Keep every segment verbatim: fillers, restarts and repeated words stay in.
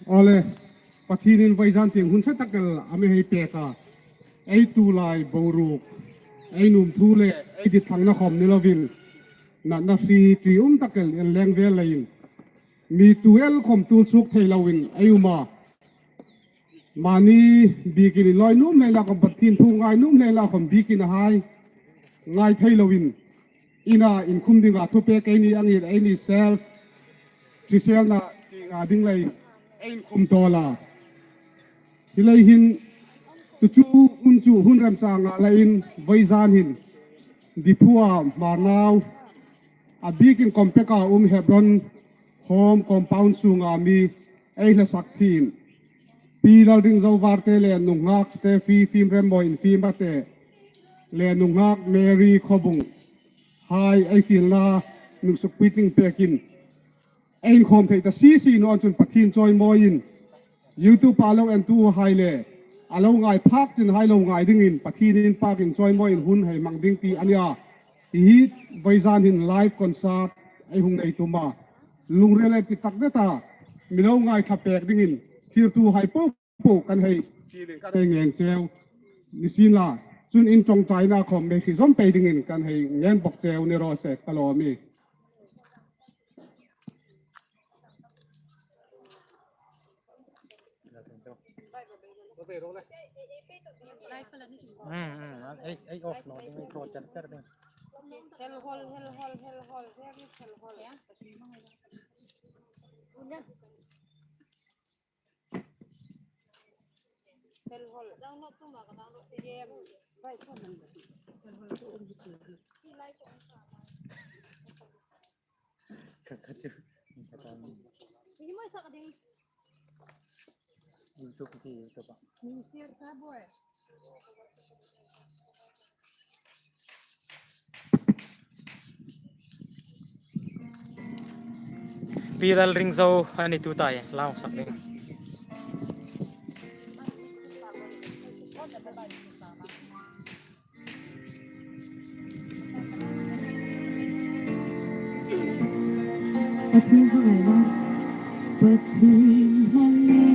Awle, Pathienin vawizan tieng hun ṭha tak el a mi hei pek a. Ei tulai boruok, ei nuom thu le ei dit thangna khawm ni lovin, natna hri ṭium tak el inleng vel leiin, mi tu el khawm tul suok thei loin ei um a. Mani bikin inlawi nuom leina khawm, Pathien thu ngai nuom leina khawm bikin a hai ngai thei loin, ina inkhum dinga thupek ei ni angin ei ni self hriselna tienga ding lei ei inkhum tawl a. Hi lei hin, chu chu hun chu hun remchanga leiin vawizan hin Diphua Hmarnau a bikin compacta um Hebron Home Compound sunga mi ei hla sak thiem Pi Lalringzo Varte le nunghak Stephy Fimremmawi Infima te le nunghak Mary Khawbung hai ei fielna mi sukpuitling pekin ei inkhawm thei ta si si naw chun Pathien chawimawiin YouTube a lo entu hai le a lo ngai phak tin hai lo ngai dingin Pathien inpakin chawimawiin hun hei hmang ding ti a nia. Hi hi vawizan hin live concert ei hung nei tum a. Lungril le ti tak zeta mi lo ngaithla pek dingin thlirtu hai po po kan hei fiel in kan hei ngen cheu. Nisienla, chun in ṭawngṭaina khawm mi hrizawm pei dingin kan hei ngen bawk cheu ni raw se ka lawm ie. Pi Lalringzo a ni tu tai, lau sak ding. Pathien hmangaina. Pathien hmangaina.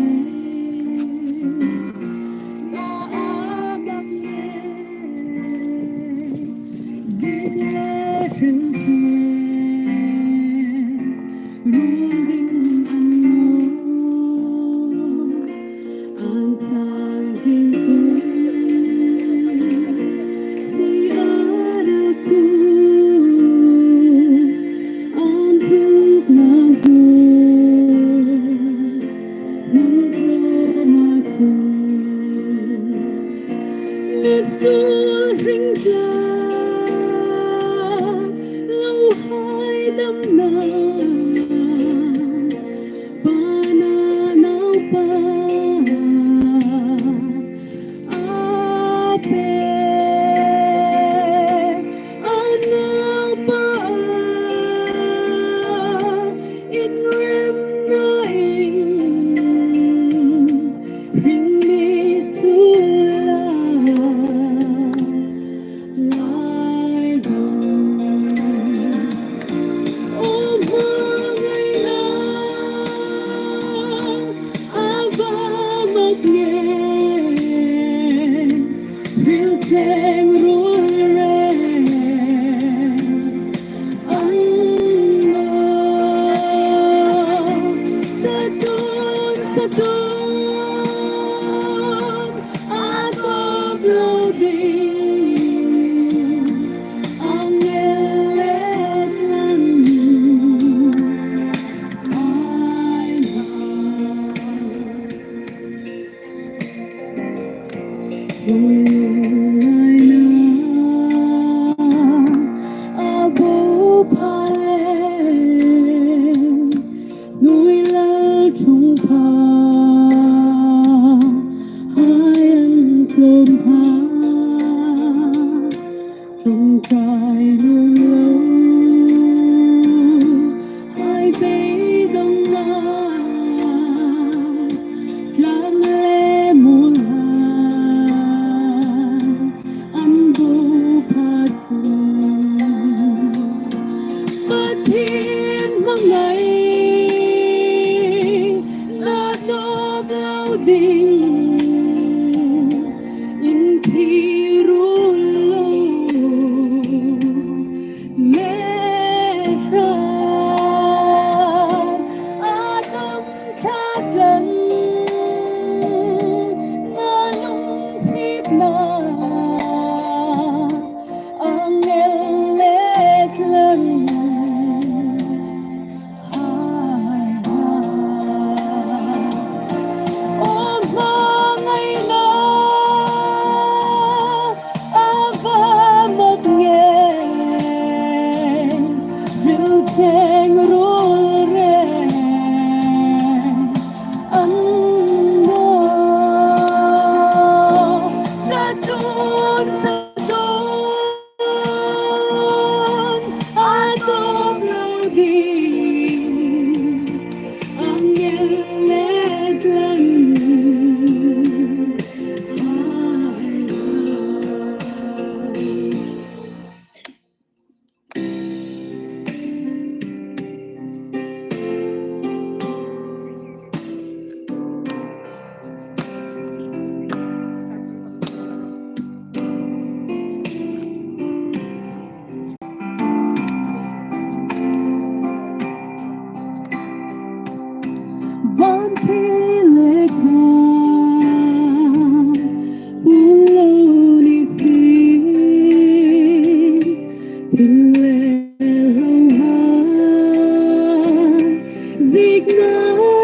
Insikna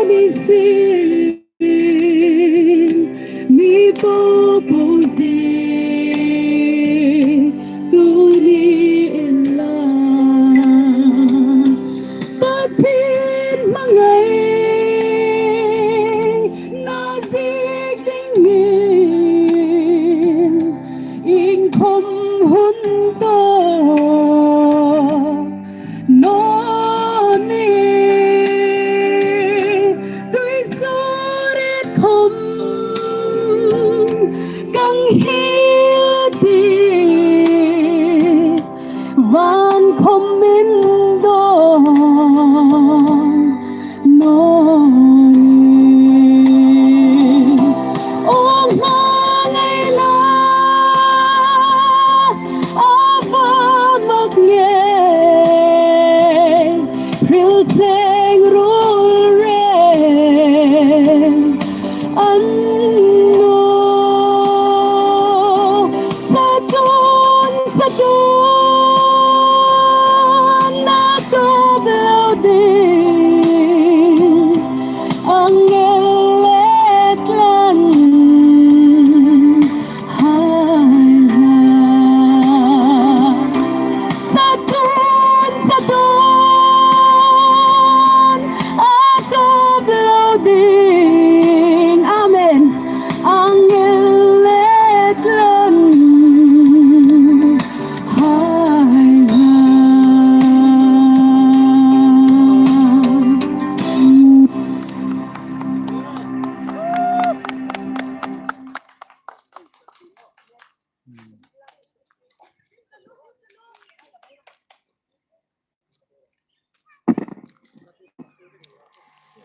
ni sin, mi popo zing, tu ni inla. Pathien hmangaina zie dingin, inkhawm hun tawk naw ni. Tuisuoriet khawm kan hil ti, van khawm indawng naw ni. Aw hmangaina a va mak ngei, hril seng ruol reng an naw. Satuon, satuon a tawp lo ding, angel le tlan hai hna. Satuon, satuon a tawp lo ding. Amen. Angel le tlan hai hna.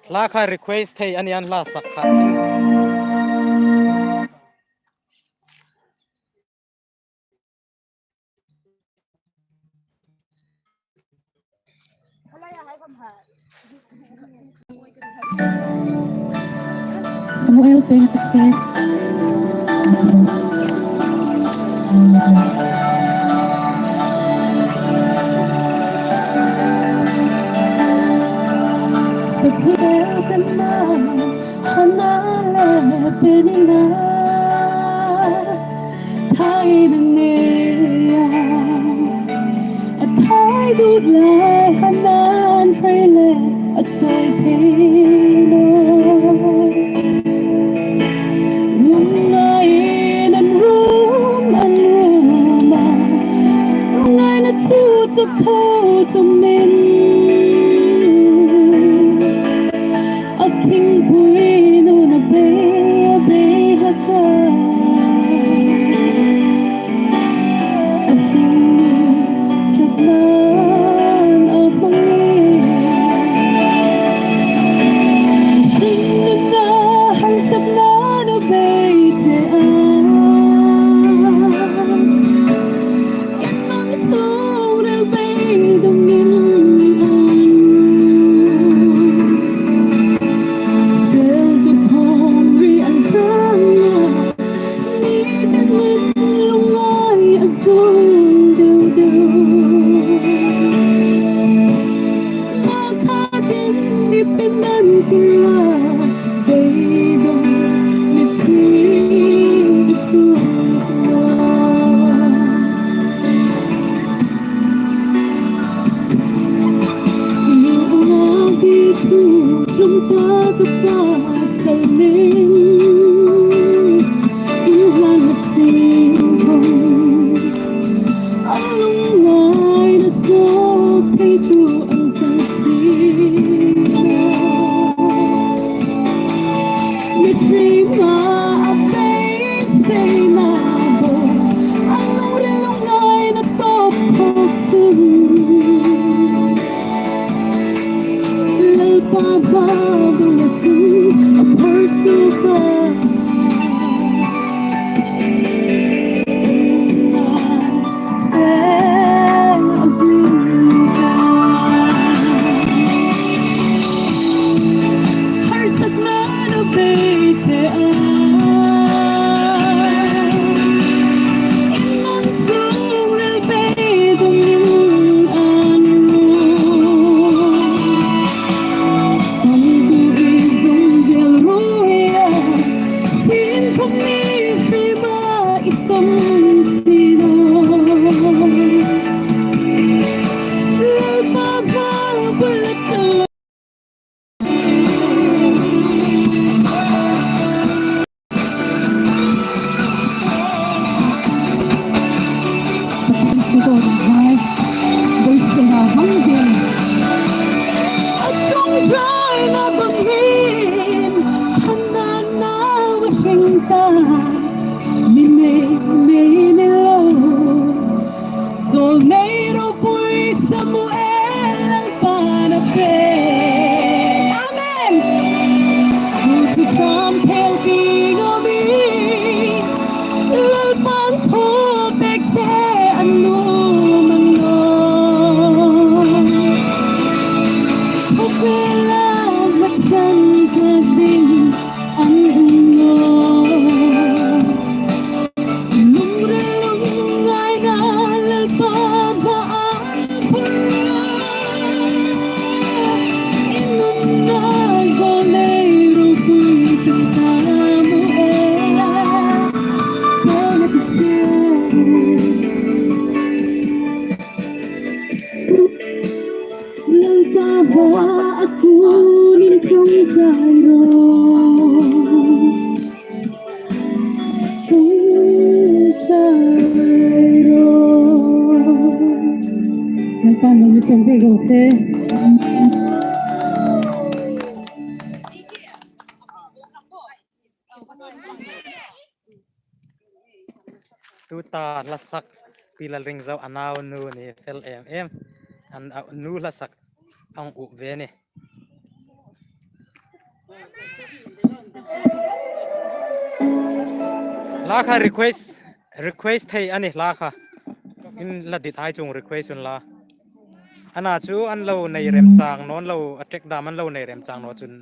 Hla kha request thei a ni, an hla sak kha. Samuel Peng Pache. Samuel Peng Pache. Hana le Penina thai na ngeia, a thai dut lai Hana'n hre le a chawi thei naw. Lungngai an rum, an rum a, lungngaina chu chak tho tumin. A khingpui nun a bei, a bei hlak a. A hring ṭhat nan a hmang. Hringnun a harsatnan a bei che a. Inlawm sung rel beidongin an seltu thawng ri an hang a, ni dangin lungngai a zul deu deu. Makhatin ni pindan kila, beidong ni thing thu. Mi hring a beiseina bo, a lungril lungngaina tawp phawk chun, Lalpa hma bula chun a phar suok a. Tuta hla sak Pi Lalringzo a naunu ni fel em em. An, a, nu hla sak a hung up ve ni. Hla kha request, request thei a ni hla kha. In la dit hai chung request unla. Ana chu an lo nei remchang naw, an lo a track dam an lo nei remchang naw chun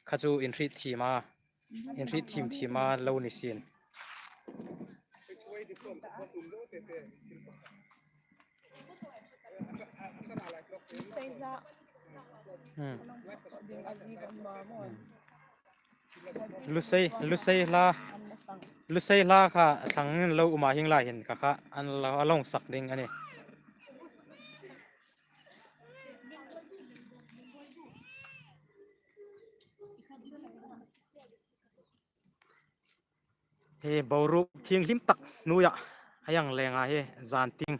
kha chu inhriet thiem a. Inhriet thiem thiem a lo ni sien. Sei hla. Hmm. Ding a zi kan ma mo. Lusei, Lusei hla. Lusei hla kha a thlang in lo um a, hieng lai hin kha kha an lo, a lo sak ding a nih. Hi boruok thienghlim tak hnuoia a hang leng a, hi zan tieng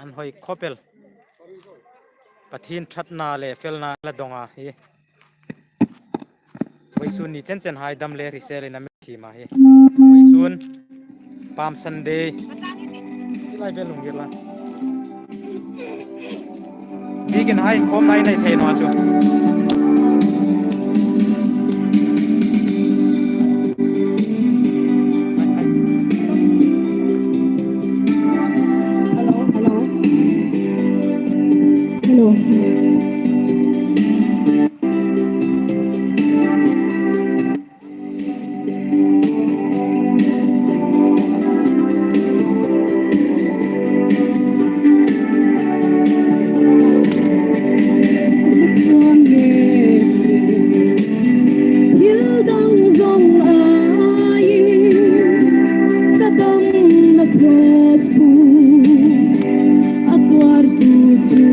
an hoi khawp el. Pathien ṭhatna le felna la dong a hi. Vawisun ni chen chen hai dam le hrisel in a mi thiem a hi. Vawisun Palm Sunday. Hi lai vel hung ngir la. Bikin hai inkhawmna nei thei naw a chu. Hello, hello. Hello. Thil dang zong aiin ka damna cross bul a tuartu chu.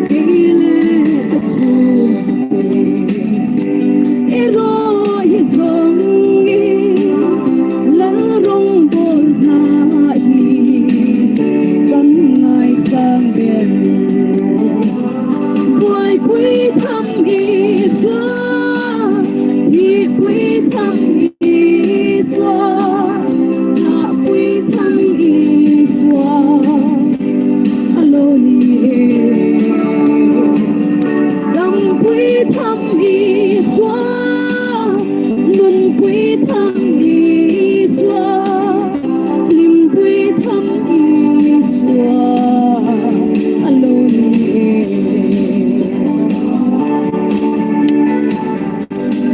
Kei le ka chungte, erawh hi zong hi Lal rongbawlna hi kan ngaisang ber. Buoipui tham Isua, thipui tham Isua, tlapui tham Isua, a lo ni e. Dampui tham Isua, nunpui tham Isua, hlimpui tham Isua, a lo ni e.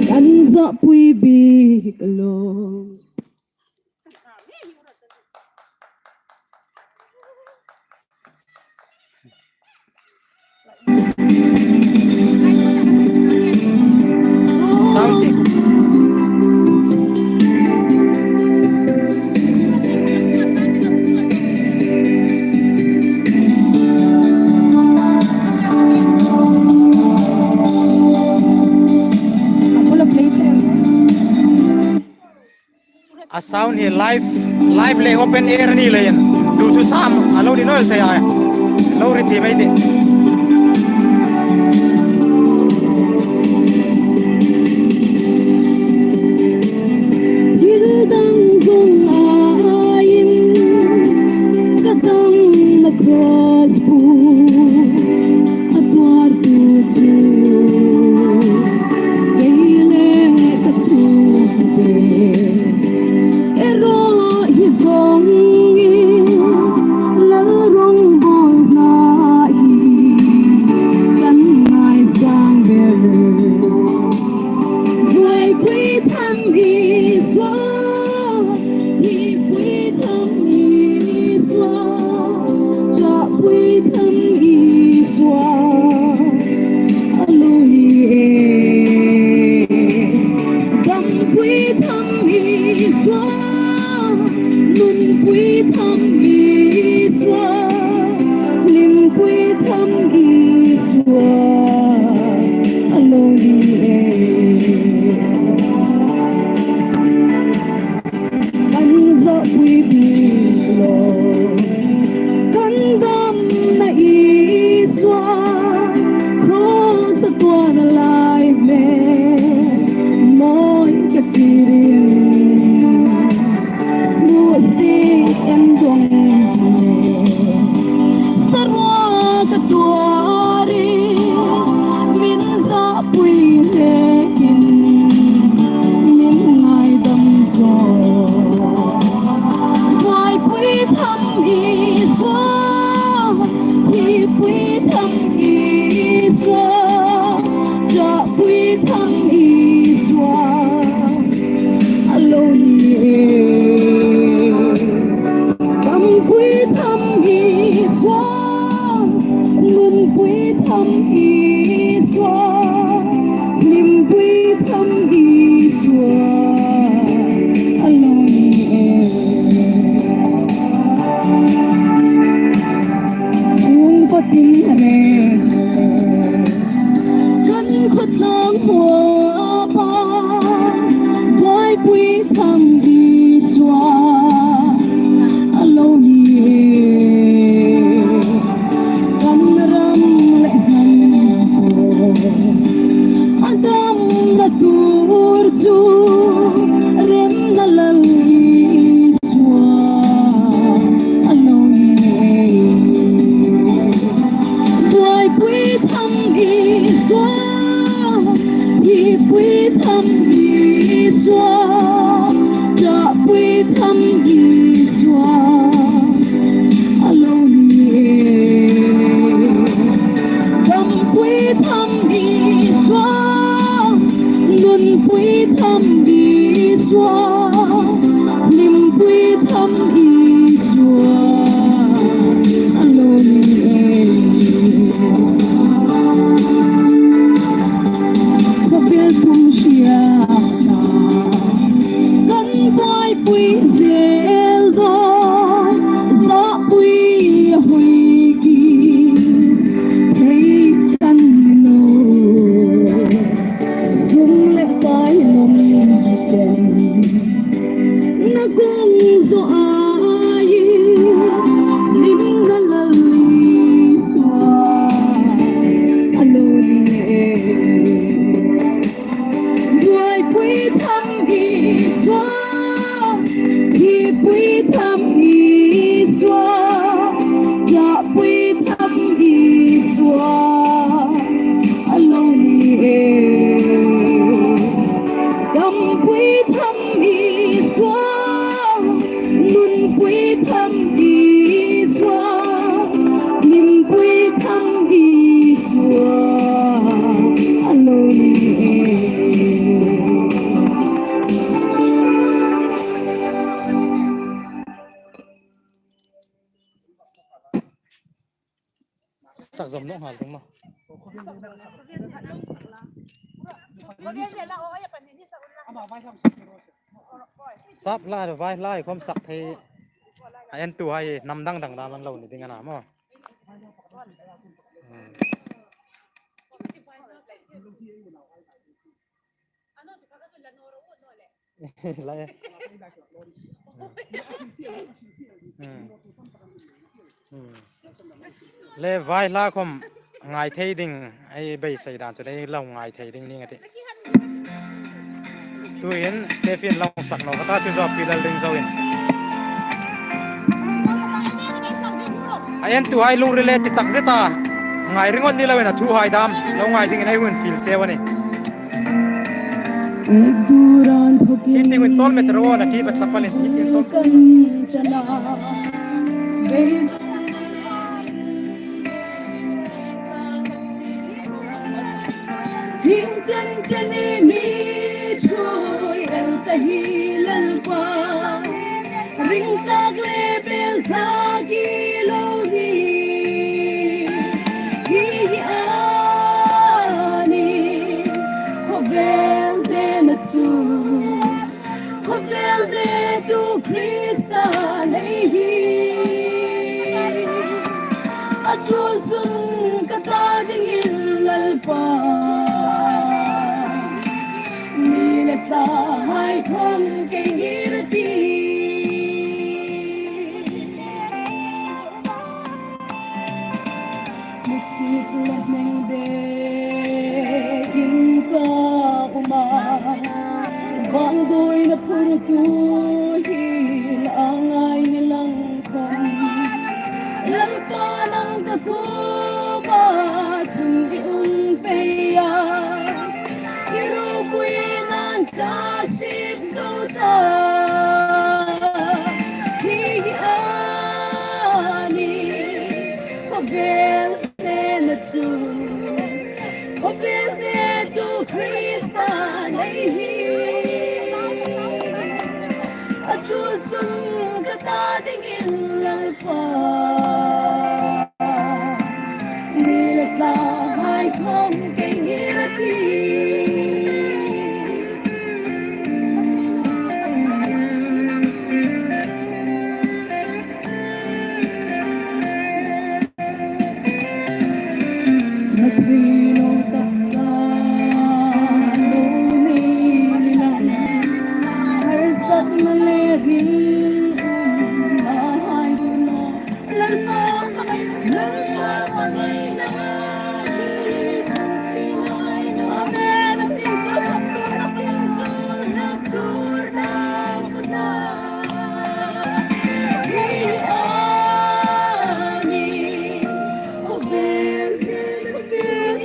Kan zahpui bik a lo. Sound check. A sound hi live, live le open air ni leiin, tu tu sam a lo ni naw el thei a, lo ri thiem ei tih. Thil dang zong aiin ka damna cross bul a tuartu chu, kei le ka chungte, erawh hi zong hi Lal rongbawlna hi lai me, moi ka sirin. Musik en dong sarwa ka tuari, min za pui lekin, min ngaidam zo. Buaipui tham Isua, thipui tham Isua, ṭapui tham Isua, a lo ni e. Dampui tham Isua, nunpui tham Isua, hlimpui tham Isua, a lo ni e. Sung patin a re. Kan khawtlang hua pa, buaipui tham Isua, a lo ni e. Kan ram le hman po, a dam a tuor chu, remna Lal Isua, a lo ni e. Buaipui tham Isua, thipui tham Isua, ṭapui tham Isua, a lo ni e. Dampui tham Isua, nunpui tham Isua, hlimpui tham Isua, a lo ni e. Khawvel tum hria kan buaipui zel dawn, zahpui a hoi ki thei kan lo. Sum le pai lawm chen na kawng zo ai, hlimna Lal Isua, a lo ni e. Buaipui tham Isua, thipui tham Isua, ṭapui tham Isua, a lo ni e. Dampui tham Isua, nunpui tham Isua, hlimpui tham Isua, a lo ni e. Sak zom naw nghal ding maw. Sap lai, vai lai khom sak thei. A entuhai hnam dang dang dam an lo ni ding a na maw. Hmm. Lai. Hmm. Hmm. Le vai hla khom ngai thei ding, ei beisei dan chu le lo ngai thei ding ning a tih. Tuhin Stephen lo sak naw ka ta chu zo pi lal ding zo in. A entuhai lungril le ti tak zeta ngai ringot ni loin a thuhai dam lo ngai dingin ei hun fiel cheu a nih. Hi ti hun tol met ro na ki va tla palin hi ti hun tol. Hing chen chen i mi ṭhuoi el ta hi Lalpa. Ring tak le bel tak i lo ni. Hi hi a ni khawvel te na chu. Khawvel te tu Krista nei hi. A tul chun ka ta dingin Lalpa. Ni le tlahai khom kei ngir ti. Musik le hmeng de. Vangduoina phurtu hi a ngai ni lang khom. Lalpa nang ka kuoma chun i um pei a. I ropuina'n ka sip zo ta. Hi a nih, khawvel hnena chu. Khawvel hnetu Krista nei hi. A tul chun ka ta dingin Lalpa. Ni le tla hai khom kei ngir a ti. Na thei lo taksa lo nei ni lang. Harsatna le ringumna hai dun naw. Lalpa, Lalpa, Lalpa. Amen. Jesu,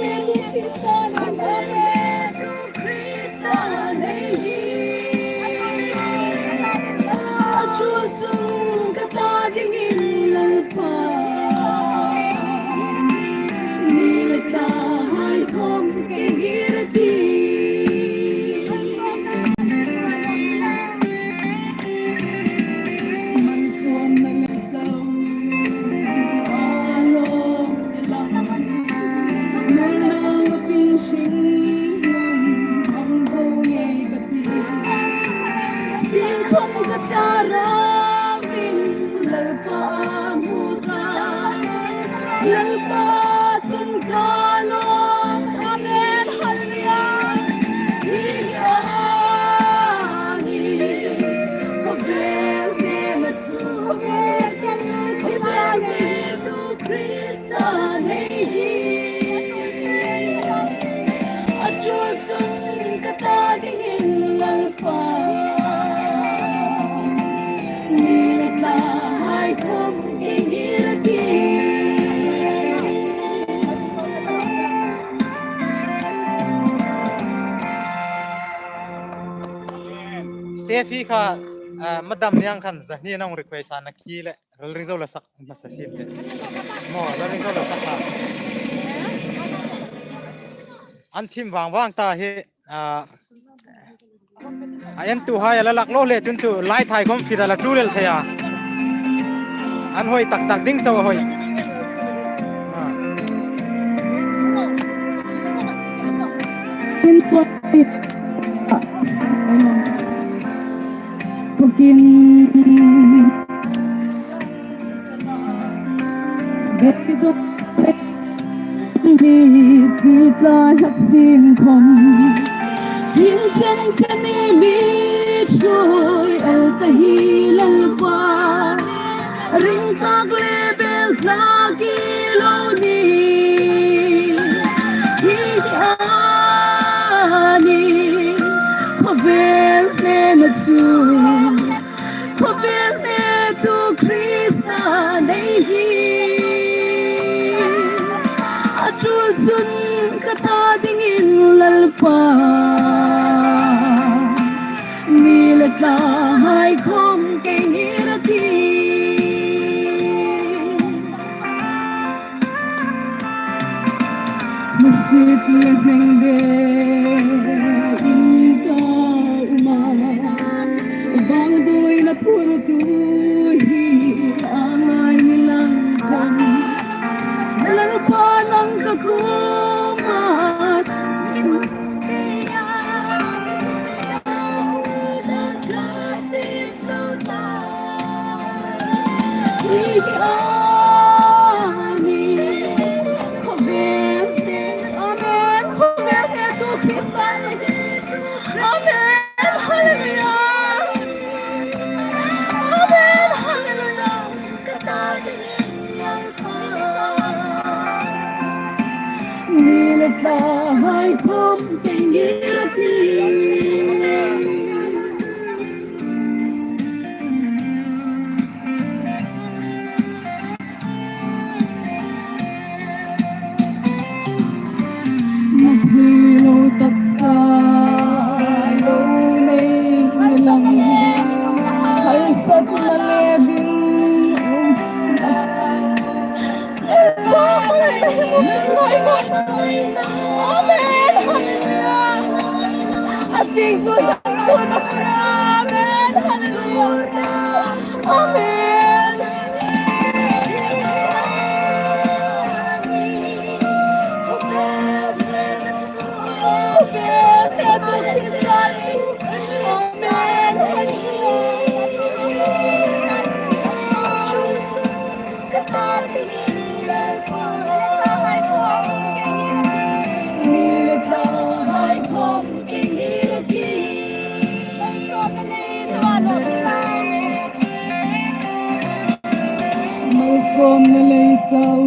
Jesu, Jesu. Lalpa chun ka lawm. Amen. Hallelujah. Hi a nih, khawvel hnena chu, khawvel hnena chu Krista nei hi. A tul chun ka ta dingin Lalpa. Ni le tla hai khom kei ngir a ti. Steffi kha, ah, Madam Niang khan zahni nang request a na ki le, ral ring zo la sak, masa sim te. Mo, ral ring zo la sak ta. An thim vang vang ta hi, ah, a entuhai a la lak lo le chun chu lai thai khom fit a la tul el thei a. An hoi tak tak ding chau a hoi. Ah. Pukin Beidong mi thi tlai hak sin khom. Hin chen chen ni mi thui el ta hi Lalpa. Ring tak le bel tak i lo ni. Hi a nih, khawvel hnena chu. Khawvel hnetu Krista nei hi. A tul chun ka ta dingin Lalpa. Ni le tla hai khom kei ngir a ti. Musit le hmeng de in ka um a, vangduoina phurtu hi a ngai ni lang khom. Lalpa nang ka kuoma chun. Ni le tla hai khom kei ngir a ti. Amen. Hallelujah. Amen. Malsawmna lei chau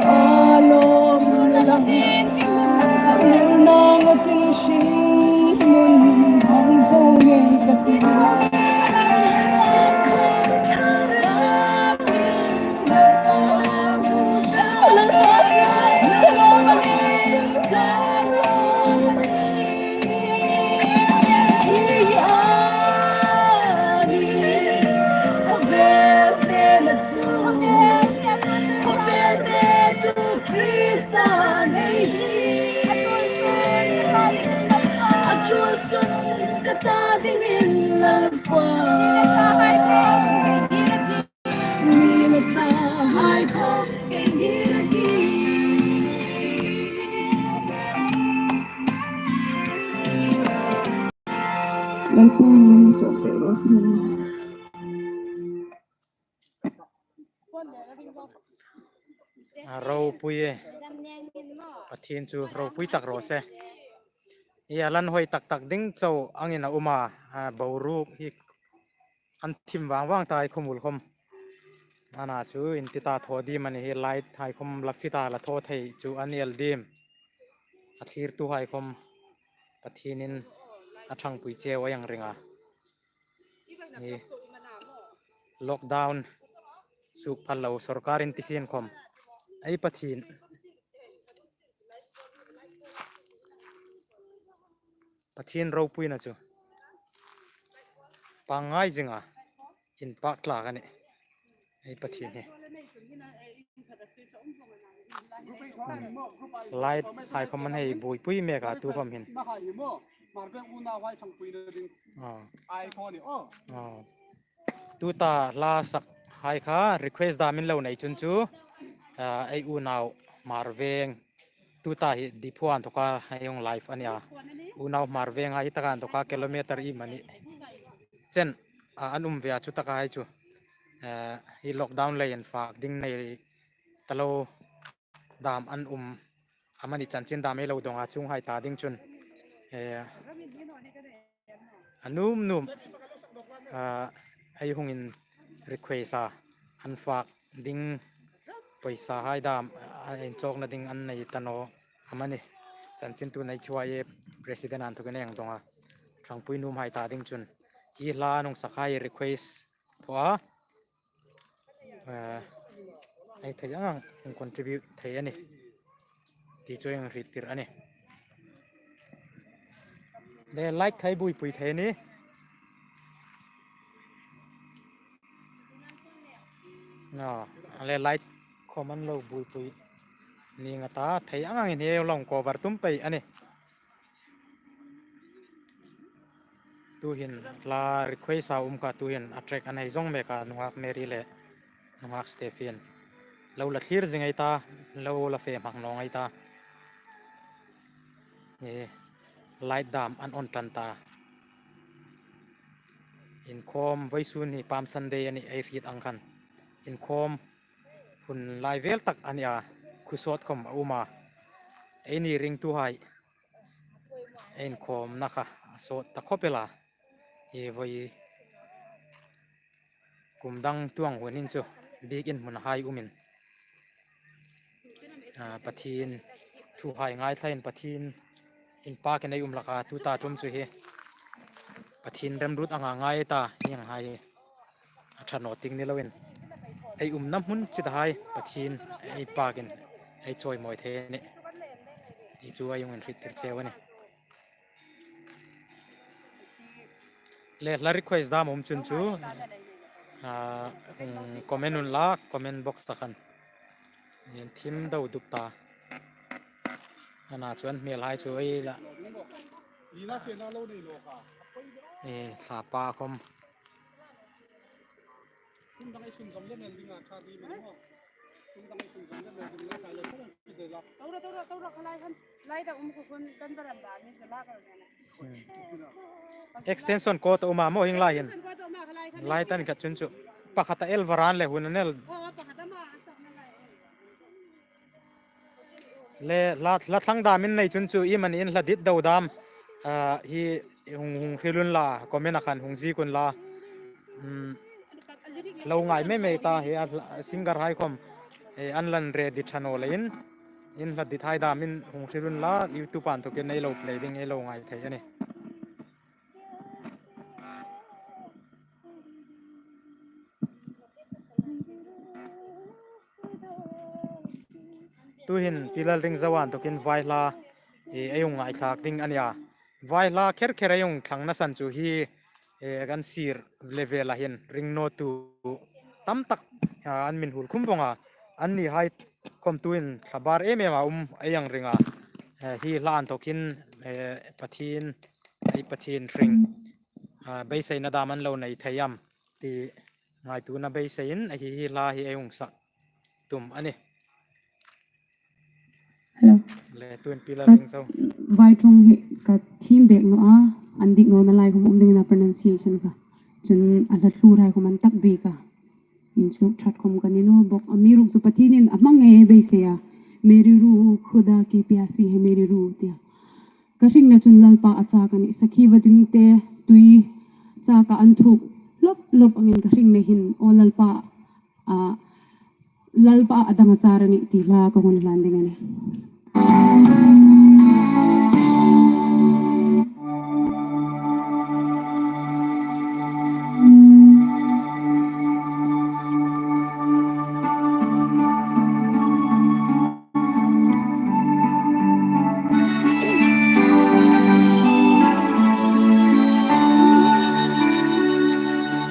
a lawm na la, nang a tin hring nun thang zo ngei ka ti. A ropui e. Pathien chu ropui tak raw se. I a lan hoi tak tak ding chau angin a um a, a boruok hi an thim vang vang ta hai khawm ul khawm. Ana chu in ti ta thaw dim a ni hi, light hai khawm la fit a la thaw thei chu a ni el dim. A thlirtuhai khawm Pathienin a ṭhangpui cheu a, a ring a. Ni lockdown suk phal lo sawrkarin ti sien khawm. Ei Pathien. Pathien ropuina chu pangngai zinga inpak tlak a nih. Ei Pathien hi. Light hai khawm an hei buoipui mek a tu khawm hin. Ah. Ah. Tuta hla sak hai kha request dam in lo nei chun chu, ah, ei unau Hmarveng. Tuta hi Diphu a inthoka hei hung live a nia. Unau Hmarveng a hi taka inthoka kilometer iemani chen, ah, an um ve a, chu taka hai chu, eh, hi lockdown leiin fak ding nei ta lo dam an um amani chanchin dam ei lo dong a, chuonghai ta ding chun, eh, a nuom nuom, ah, ei hung in request a, an fak ding pawisa hai dam, ah, inchawkna ding an nei ta naw amani chanchin tu nei chhuai e, president a inthokin ei dong a, ṭhangpui nuomhai ta ding chun hi hla an hung sak hai request thaw a. Eh, ei thei ang ang hung contribute thei a nih ti chu ei hriettir a nih. Le light khai buoipui thei a nih. No, le light khawm an lo buoipui ning a ta, thei ang angin hi ei lo cover tum pei a nih. Tuhin hla request a um kha, tuhin a track an hei zawng mek a, nunghak Mary le nunghak Stephen. Lo la thlir zing ei ta, lo la fe hmang naw ei ta. Ni light dam an on ṭan ta. Inkhawm vawisun hi Palm Sunday a nih, ei hriet ang khan. Inkhawm hun lai vel tak a nia, khu sawt khawm a um a. Eini ringtuhai inkhawmna kha a sawt ta khawp el a. Hi vawi kum dang tuang hunin chu biekin hmunhai umin, ah, Pathien thuhai ngaithlain Pathien inpakin ei um hlak a, tuta ṭum chu hi Pathien remruot anga ngai ta, hienghai a ṭha naw ting ni loin ei umna hmun chitahai Pathien ei pakin ei chawimawi thei a nih ti chu ei hung inhriettir cheu a nih. Le hla request dam um chun chu, ah, um, comment unla, comment box-a khan. Nen thim do dup ta. Ana chuan hmelhai chu ei la E, thla pa khawm. Extension cord a um a maw hieng lai hin. Extension cord a um a khalai khan. Lai tan ka chun chu. Pakhat a el varan le hun an el. Le hla, hla thlang dam in nei chun chu iemani in hla dit do dam, ah, hi hung, hung hril unla, comment-a khan hung ziek unla. Hmm, lo ngai mei mei ta hi a hla, singer hai khawm, eh, an lan ready ṭha naw leiin, in hla dit hai dam in hung hril unla, YouTube-a inthokin ei lo play ding, ei lo ngai thei a nih. Tuhin Pi Lalringzoa inthokin vai hla, eh, ei hung ngaithlak ding a nih a. Vai hla kher kher ei hung thlangna san chu hi, eh, kan sir le vela hin ringnawtu tam tak, ah, an mi inhuol khum vawng a. Anni hai khawm tuhin thla bar em em a um ei hang ring a. Eh, hi hla inthokin, eh, Pathien, ei Pathien hring, ah, beiseina dam an lo nei thei am ti ngaituona beiseiin, a hi hi hla hi ei hung sak tum a nih. Hello. Le tuhin Pi Lalringzo. Vai thum hi ka thiem bek naw a, an dik nawna lai khawm um dingin a pronunciation kha. Chun a hla thlur hai khawm an tak bik a. Inchuk ṭhat khawm ka ni naw bawk. Amiruokchu Pathienin a hmang ngei beisei a. Meri ruh khuda ki pyasi hai meri ruh tia. Ka hringna chun Lalpa a chak a nih. Sakhi va ding te tui chaka an thuk lawp lawp angin ka hringna hin, aw Lalpa, a, Lalpa a dang a char a nih ti hla ka hung hlan ding a nih.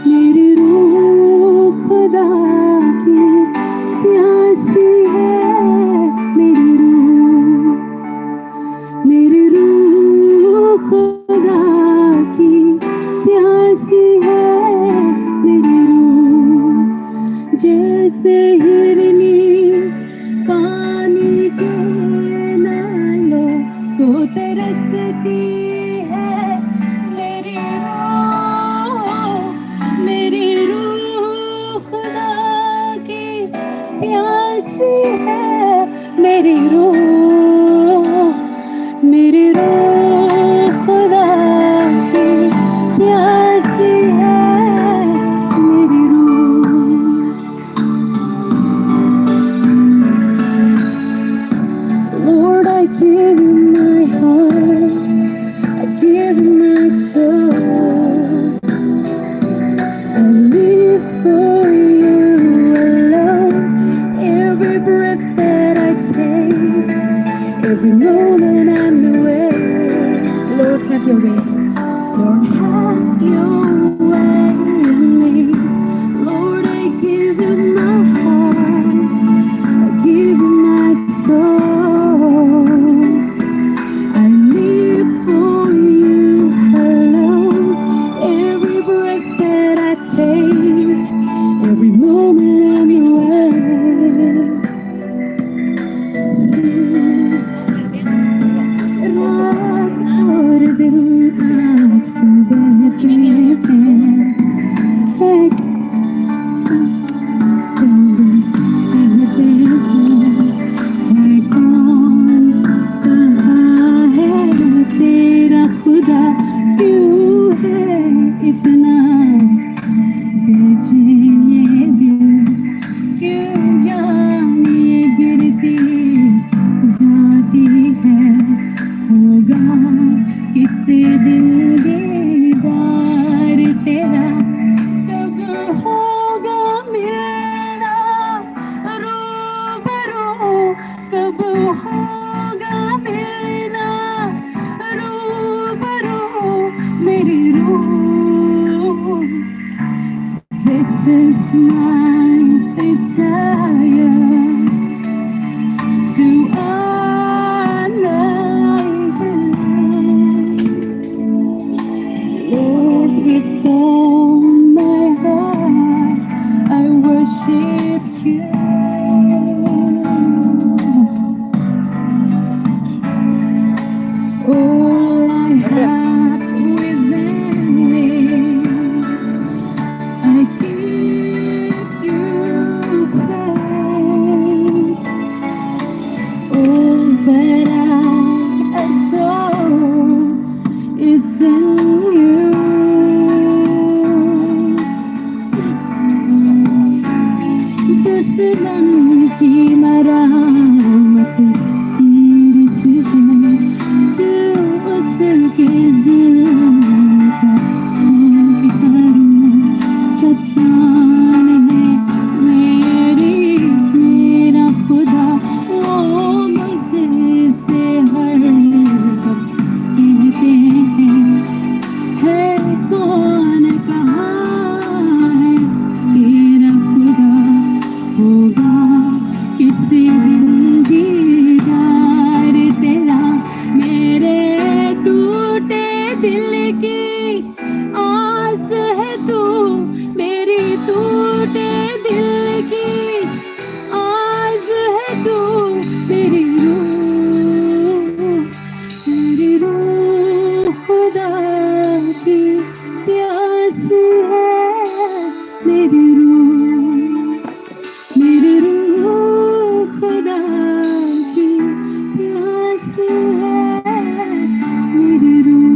मेरी रूह खुदा की प्यासी है, मेरी रूह, मेरी रूह खुदा की प्यासी है, मेरी रूह। जैसे हिरनी पानी के नालों को तरसती है मेरी रूह, मेरी रूह खुदा की प्यासी है मेरी रूह, मेरी रूह खुदा की प्यासी है मेरी रूह। Lord, I give you my heart. All I have within me, I give you praise. All that I adore is in you. दुश्मन की मरामत तेरे से है, तू उसके जुल्म का सहारा। चट्टान है मेरी, मेरा खुदा, वो मुझसे हर वक्त कहते हैं, है कौन, कहाँ है तेरा खुदा? होगा किसी दिन दीदार तेरा। मेरे टूटे दिल की आस है तू, मेरी टूटे दिल की आस है तू, मेरी रूह, मेरी रूह खुदा की प्यास है, मेरी रूह, मेरी रूह खुदा की प्यास है, मेरी रूह।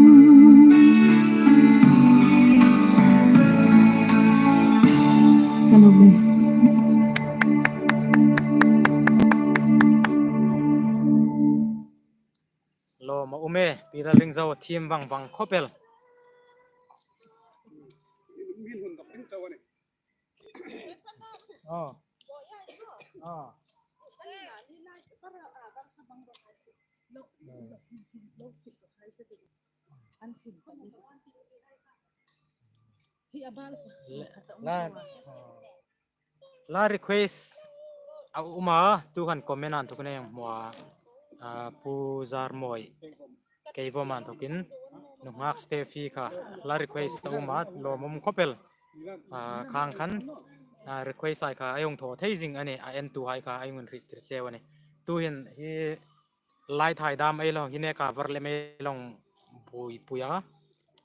Hello, lawm a um e, Pi Lalringzo, thiem vang vang khawp el. Oh. Oh. La, la request a um a, tu khan comment an thuk nei hmu a, a, Pu Zarmawi, kei vawm an thukin, nunghak Stephy kha, la request a um a, lawm a um khawp el, a, khang khan, a, request hai kha, ei hung thaw thei zing a nih, a entuhai kha, ei hung hriettir cheu a nih. Tuhin hi light hai dam ei lo, hi neka var lem ei lo buoipui a,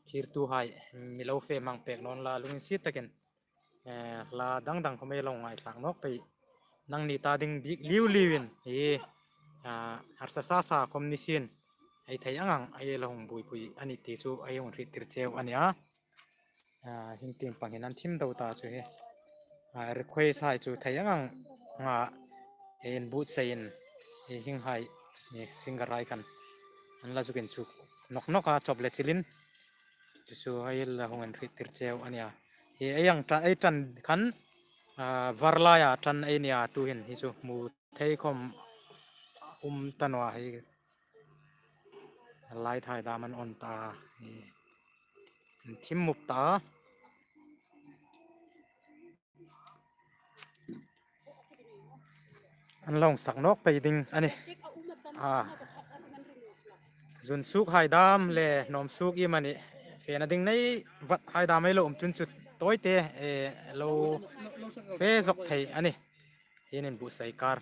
thlirtuhai, mi lo fe hmang pek nawn la, lunginsiet takin, eh, hla dang dang khawm ei lo ngaithlak nawk pei. Nangni ta ding bik liu liuin hi, ah, harsa sa sa khawm ni sien, ei thei ang ang ei lo hung buoipui a nih ti chu ei hung hriettir cheu a nih a. Ah, hieng tieng pang hin an thim do ta chu hi. Ah, request hai chu thei ang ang a, ei inbuotsai in, ei hieng hai, ei singer hai khan an la zuk inchuk nawk nawk a, chawp le chilin. Chu chu ei la hung inhriettir cheu a nih a. Hi ei ang ṭan, ei ṭan khan, a, var laia ṭan ei nih a, tuhin hi chu hmu thei khawm um ta naw a, hi light hai dam an on ta, hi an thim mup ta. An lo sak nawk pei ding a nih. A, zun suk hai dam le nawm suk iem a nih, fena ding nei vat hai dam ei lo um chun chu tawite, e, lo fe zok thei a nih. Hian inbuotsai kar.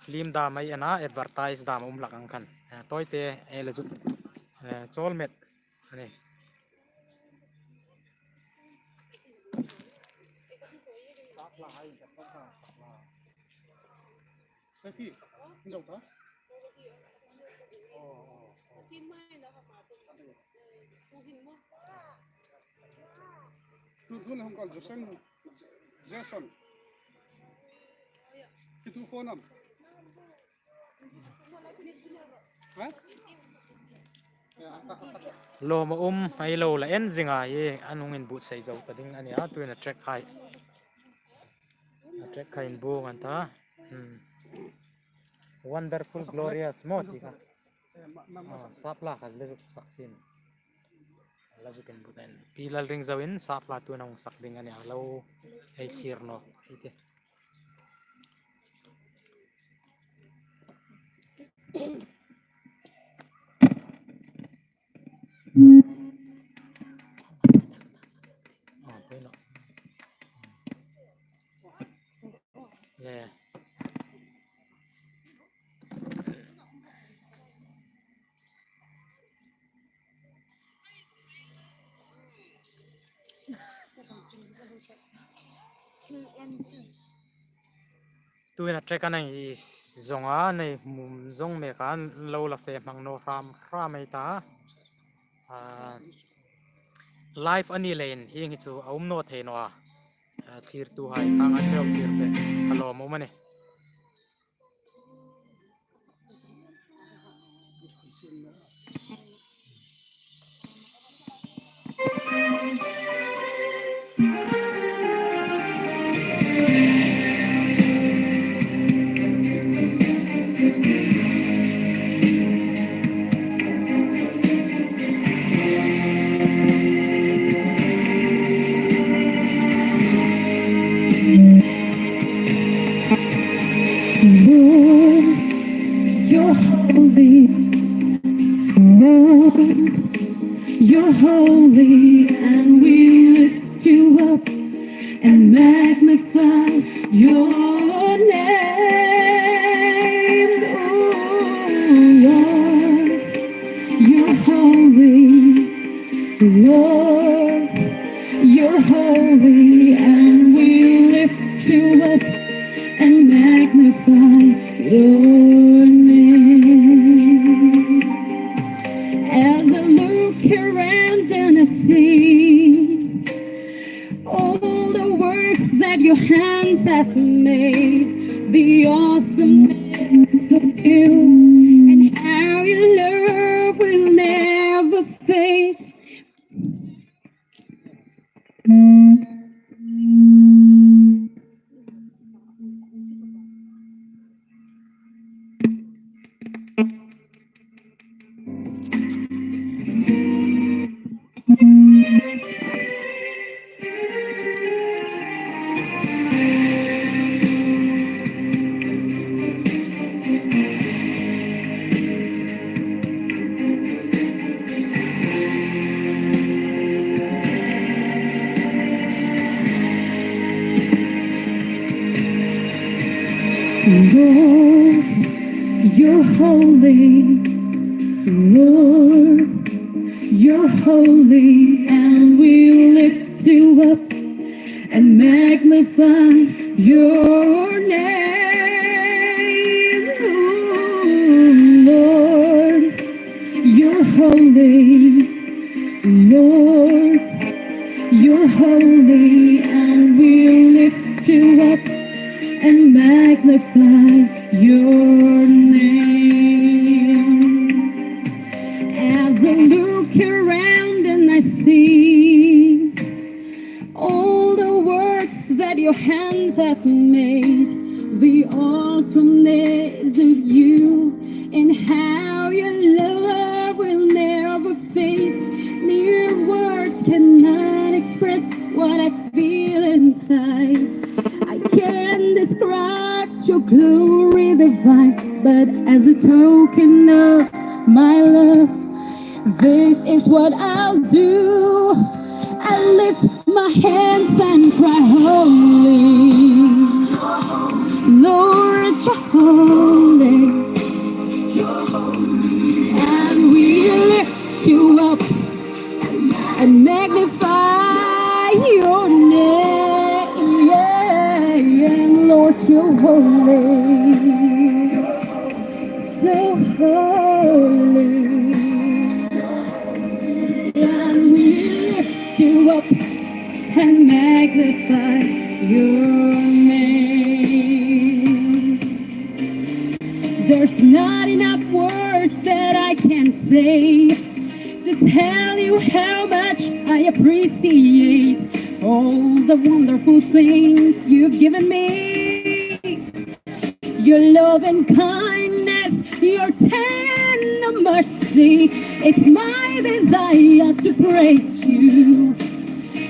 Film dam ei en a, advertise dam a um hlak ang khan. E, tawite ei lo zuk, e, chawl met a nih. Tu, tu na hung kal Jason, Jason. Ki tu phone am. Lawm a um, ei lo la en zing a, hi an hung inbuotsai zo ta ding a nih a, tuin a track hai. A track hai inbuong an ta. Hmm. Wonderful, glorious maw ti kha. Ah, sap hla kha le zuk sak sin. La zuk inbut en. Pi Lalringzo in sap hla tuin a hung sak ding a nih a, lo ei thlir nawk ei ti. Ah, pena. Le. Tuhin a track a nei zong a, nei hmu zong mek a, lo la fe hmang naw hram hram ei ta. Ah, live a ni leiin hieng hi chu a um naw thei naw a. Ah, thlirtuhai khang an lo thlir pei a lawm um a nih. Lord, you're holy. Lord, you're holy, and we lift you up and magnify your name. Oh, Lord, you're holy. Lord, you're holy, and we lift you up and magnify your name. As I look around and I see all the works that your hands have made, the awesomeness of you, and how your love will never fade. Lord, you're holy. Lord, you're holy, and we lift you up and magnify your name. Ooh, Lord, you're holy. Lord, you're holy, and we lift you up and magnify your name. As I look around and I see all the works that your hands have made, the awesomeness of you, and how your love will never fade. Mere words cannot express what I feel inside. I can't describe your glory divine, but as a token of my love, this is what I'll do. I lift my hands and cry, holy. Lord, you're holy. And we lift you up and magnify your name. Lord, you're holy. So holy. And we lift you up and magnify your name. There's not enough words that I can say to tell you how much I appreciate all the wonderful things you've given me. Your love and kindness, your tender mercy, it's my desire to praise you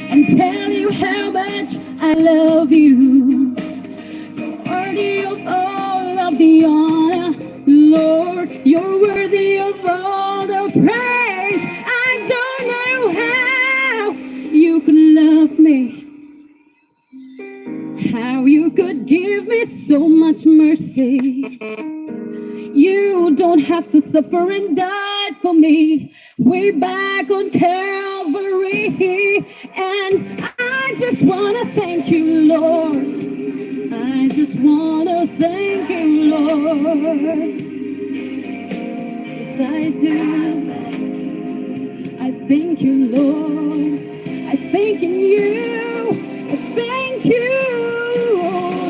and tell you how much I love you. You're worthy of all of the honor, Lord. You're worthy of all the praise. I don't know how you could love me, how you could give me so much mercy. You don't have to suffer and die for me way back on Calvary. And I Just wanna thank you, Lord. I just wanna thank you, Lord. Yes, I do. I thank you, Lord. I thank in you. I thank you,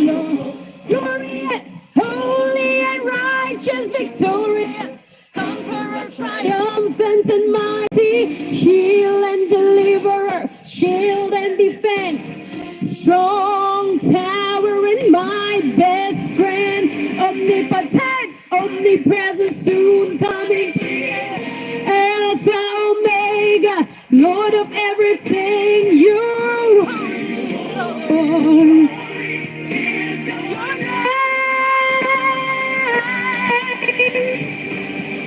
Lord. Glorious, holy and righteous, victorious, conqueror, triumphant and mighty, heal and deliverer, shield and defense, strong tower and my best friend, omnipotent, omnipresent, soon coming, Alpha, Omega, Lord of everything, you are.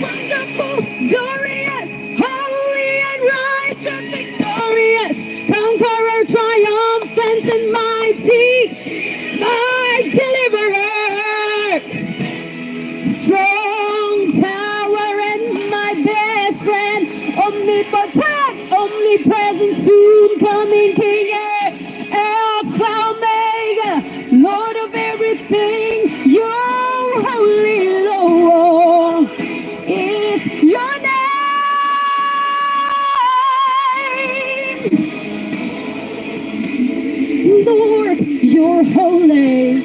Wonderful, glorious, holy and righteous, victorious, conqueror, triumphant and mighty, my deliverer, strong tower and my best friend, omnipotent, omnipresent, soon coming King, Alpha, Omega, Lord of everything, you're holy, Lord, is your name. Lord, you're holy.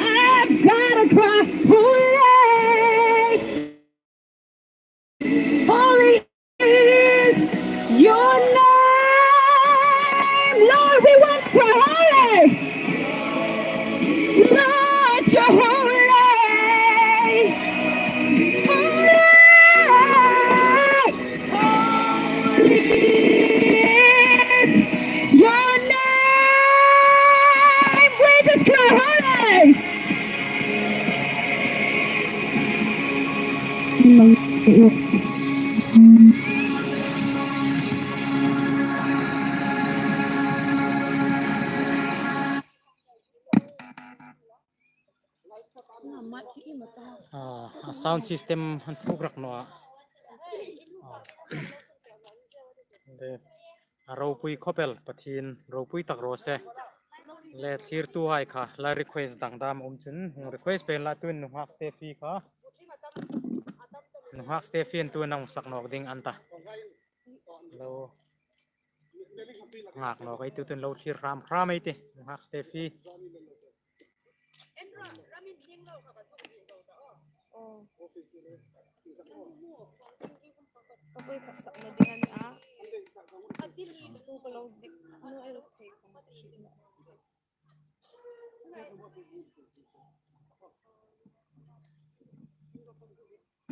I've gotta cry, holy. Holy is your name. Lord, we want to cry, holy. Lord, you're holy. Holy. Holy is your name. We just cry, holy. Ah, a sound system an fuk rak naw a. Ah. De, a ropui khawp el, Pathien ropui tak raw se. Le thlirtuhai kha la request dang dam um chun, request pei la tuin nunghak Steffi kha, nunghak Steffi-in tuin a hung sak nawk ding an ta. Lo nghak nawk ei ti, tuin lo thlir hram hram ei ti, nunghak Steffi. Aw. Ka voi khat sakna ding a nih a. A ti li tu ka lo dik. No, I don't take.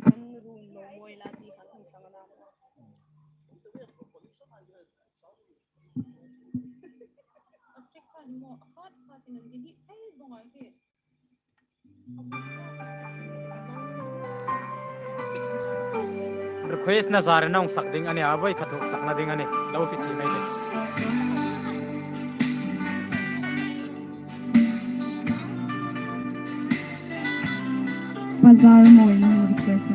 Kan run lo mawi la ti khan hung sang a na. A ti khan maw, a khat khat in an ti hi thei vawng a hi. Request-na zarin a hung sak ding a nih a, voi khat hung sakna ding a nih. Lo hriet thiem ei tih. Bazar mawi na request.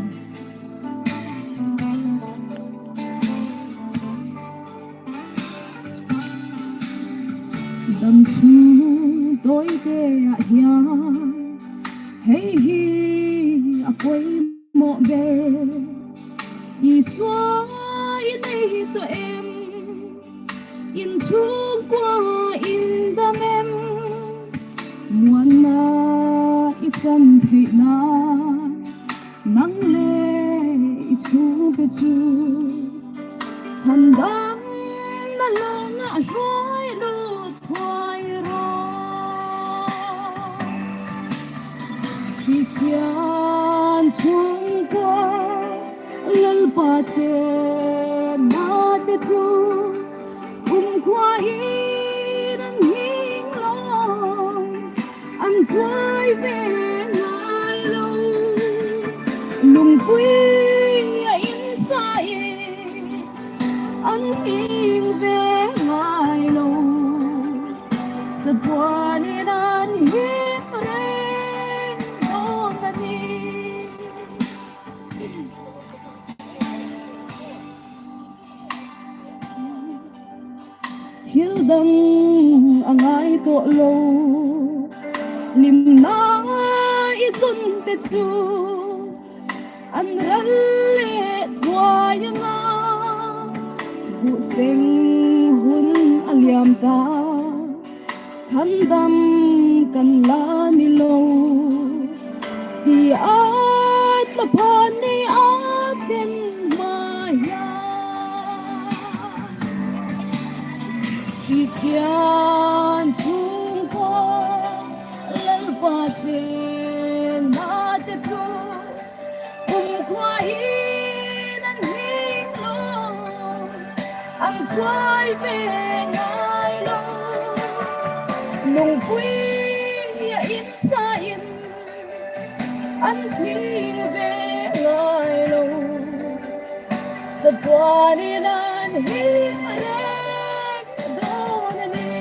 Dam chhung tawite ah hian hei hi a pawimawh ber. Isua i nei tawh em? Inchhungkua in dam em? Muanna i chan theihna nang le i chhungte chu chhandamna lawngah hruai lut thuai rawh. Kristian chhungkua Lalpa chenna te chu kumkhuain an hing lo, an zuai ve ngai lo, lungpuia insain an hing ve ngai lo, chatuanin an hing reng dawn a nih. dang a ngai tawh lo. Hlimna i sunte chu an ral le thuai anga, buh seng hun a liam ta, chhandam kan la ni lo. Ti a tla phan nei a fen ma ya. Kristian chungkua Lalpa chenna te chu kumkhua hin an hing lo, an chuai ve ngai lo. Lungpui a insa in an hing ve ngai lo. Chatuanin an hing reng dawn a nih.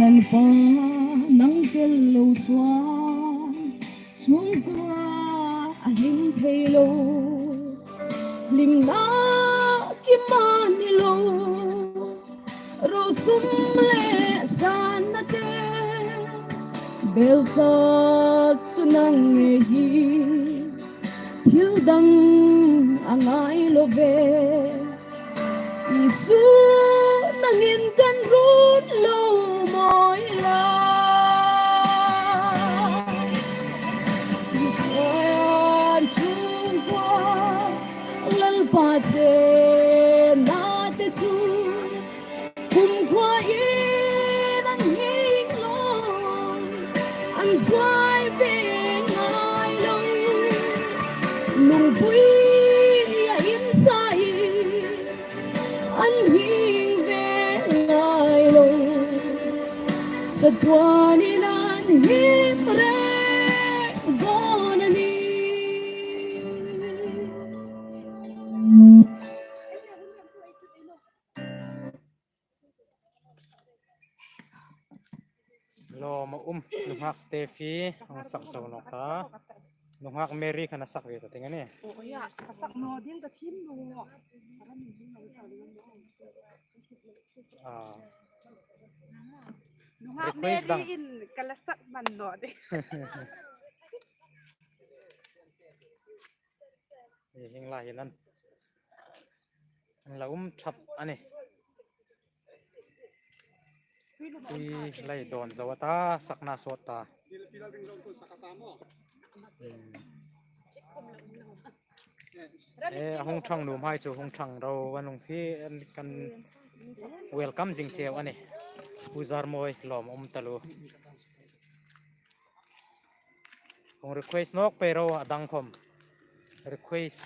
Lalpa, nang tel lo chuan chhungkua a hing thei lo. Hlimna kim a ni lo. Ro sum le sanna te, bel tak chu nang ngei hi thil dang a ngai lo ve. Isu, nangin kan rut lo mawi la. Israel chhungkua Lalpa chenna te chu kumkhua in an hing lo, an chuai ve ngai lo. Lungpui a insa in an hing ve ngai lo. Chatuanin an hing reng dawn a nih. Lawm a um, nunghak Steffi, hang sak zo nawk ta. Nunghak Mary khan a sak ve ta ding a nih. Oh, ya, a sak naw ding ka thim naw. Ah. Nunghak Request Mary dang. In ka la sak man naw ding. Hi, hieng lai hin an, an la um thap a nih. Hi lai dawn zo a ta, sakna sawt ta. Hmm. Eh, a hung thang nuom hai chu hung thang ro an hung fi an kan welcome zing cheu a nih. Pu Zarmawi, lawm um taluo. Hung request nawk pei ro a dang khom. Request,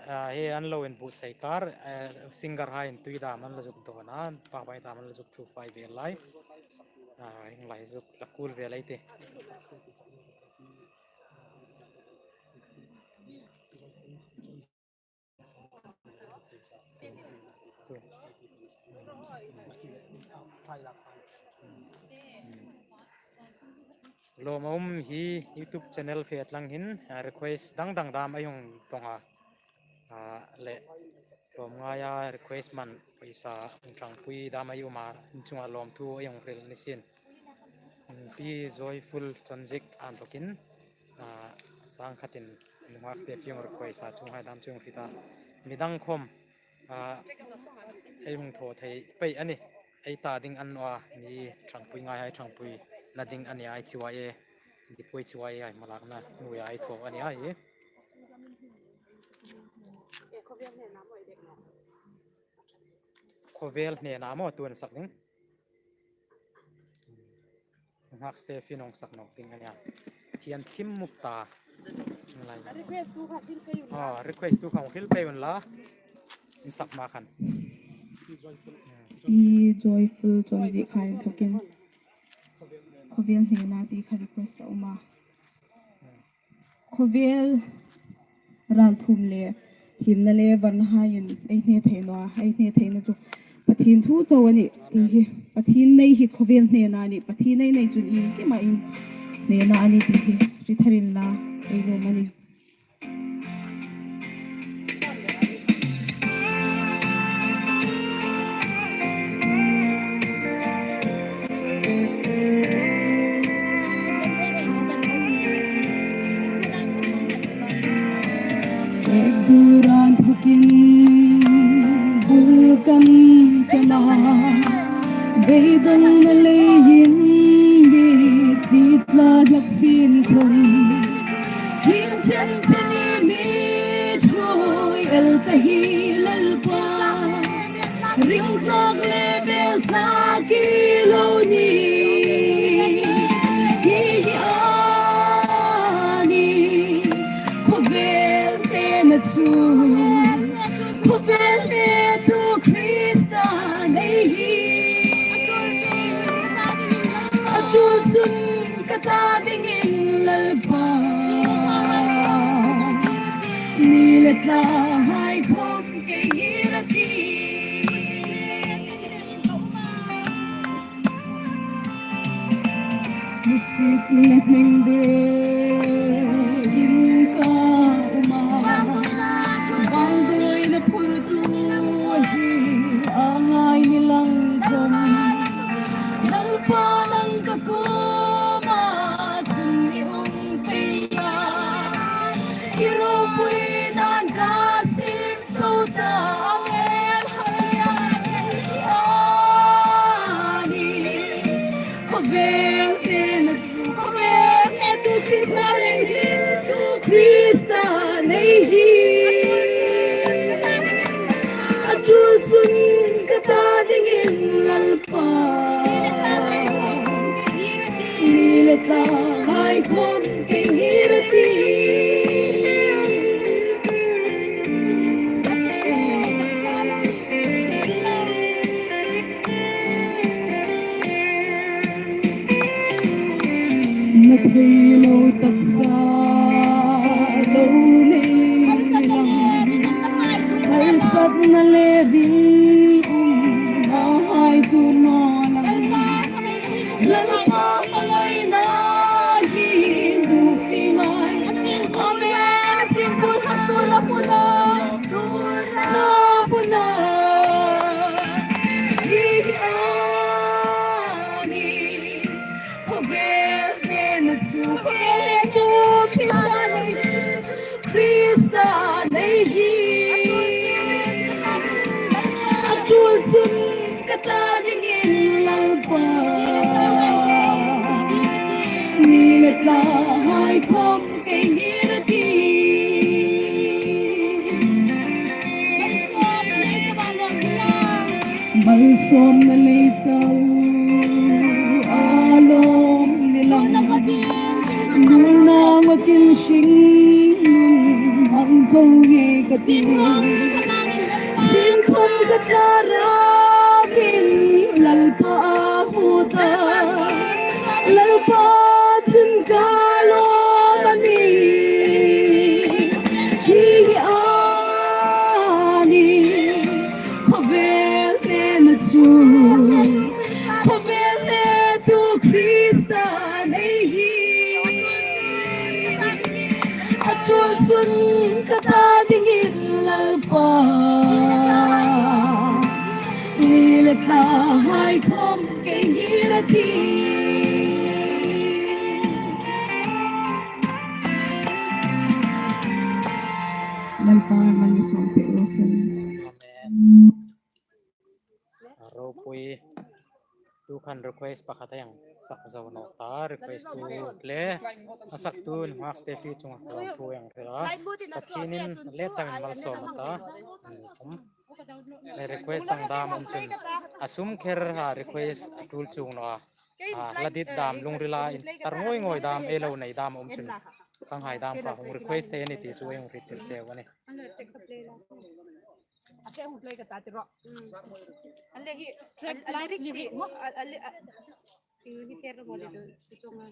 ah, hi an lo inbuotsai kar, eh, singer hai in tui dam an la zuk dawn a, pangbai dam an la zuk thu fai ve lai. Ah, hieng lai zuk la kul ve lai ti. Lawm a um, hi YouTube channel fe tlang hin, ah, request dang dang dam ei hung dong a. Ah, le lawm ngaia request man pawisa hung thangpui dam ei um a, in chunga lawmthu ei hung hril ni sin. Pi Joyful Chonzik an thokin, ah, sang khatin nunghak Steffi hung request a, chuonghai dam chu hung hriet a. Midang khom, ah, ei hung thaw thei pei a nih. Ei ta ding a ni naw a, mi thangpui ngaihai thangpuina ding a ni a, ei chibai e. Dipui chibai e, ei hmalakna hnuoia ei thaw a ni a hi. Khawvel hnena maw tuin sak ding. Nunghak Steffi-in hung sak nawk ding a nia. Thienghlim muk ta. Lai. Request tu kha hril pei unla. Ah, request tu kha hril pei unla. In sak ma khan. Pi Joyful Chonzik hai thokin. Khawvel hnena ti kha request a um a. Khawvel ralthuom le Thiemna le varna haiin ei hne thei naw a, ei hne theina chu Pathien thu chau a nih ti hi, Pathien nei hi khawvel hnena a nih, Pathien ei nei chun iengkima hnena a nih ti hi hre thar inla ei nuom a nih. Ekduran thukin bul kan chana, beidongna leiin mi titla hlak sin khun. Him chen chen i mi thuoi el ka hi Lalpa, ring tlak le bel tlak i lo ni. Hi hi a ni, khawvel hnena chu, khawvel hnetu Krista nei hi. A tul chun ka ta dingin Lalpa, ni le tla hai khom kei ngir a ti. Musik le hneng deiin ka um a, vangduoina phurtu hi a ngai ni lang khom. Lalpa nang ka kuoma chun i um pei a, i ropui nan ka sim sota. Amen. Hallelujah. Ani. Khawvel hnena chu, khawvel hnetu Krista nei hi, tu Krista nei hi. A tul chun ka ta dingin Lalpa, ni le tla hai khom kei ngir a ti. Na thei lo taksa lo nei lang, harsatna le ring um a hai tu naw lang. Lalpa, a ngaina hi hmu fie ngai. Amen. A ching tul khat tul a hmu naw. Tul a hmu naw. Hi a ni. Khawvel hnena chu, khawvel hnetu Krista nei hi. A tul chun ka ta dingin Lalpa, ni le tla hai khom kei ngir a ti. Malsawmna lei chau a lawm ni lang. Nunau a kin hring nun hmang zo nge ka ti. Singkhom ka tla rawin Lalpa a hmu ta. Lalpa chun ka lawm a nih. Hi a ni. Khawvel hnena chu, khawvel hnetu Krista nei hi. A tul chun ka ta dingin Lalpa, ni le tla hai khom kei ngir a ti. Lalpa, mal mi sawm pek raw se. Amen. A ropui, tu khan request pakhat a hang sak zo nawk ta, request tu le a saktu Mark Stephy chunga lawmthu a hang hril a. Pathienin le tangin malsawm a ta. Request dang dam um chun a sum kher a, request a tul chuong naw a. A, hla dit dam, lungrila intar ngawi ngawi dam, ei lo nei dam um chun khanghai dam kha hung request thei a nih ti chu ei hung hriettir cheu a nih. A te hung play ka ta ti ro. Mm. A le hi, track a, a plus lyrics music hi, mo? A, a le, a, eng ni fair mo le chu, chu chunga.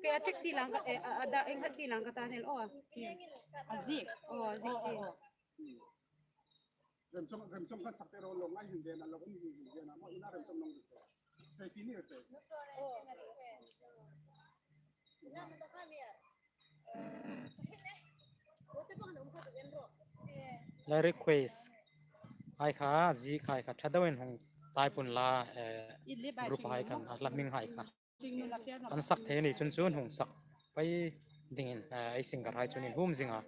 Kei a track chi lang ka, eh, a, a da, eng kha chi lang ka ta nel, oh. A zik. Oh, zik chi. Oh, oh. Remchong, remchong kan sak te ro lo ngai hin den a lo um hin den a mo ina remchong nong. Sai ti ni te. La request hai kha, zi khai kha, tha deuin hung type unla, eh, group hai khan, a la hming hai kha. An sak thei ni chun chun hung sak pei dingin, eh, ei singer hai chun inhum zing a.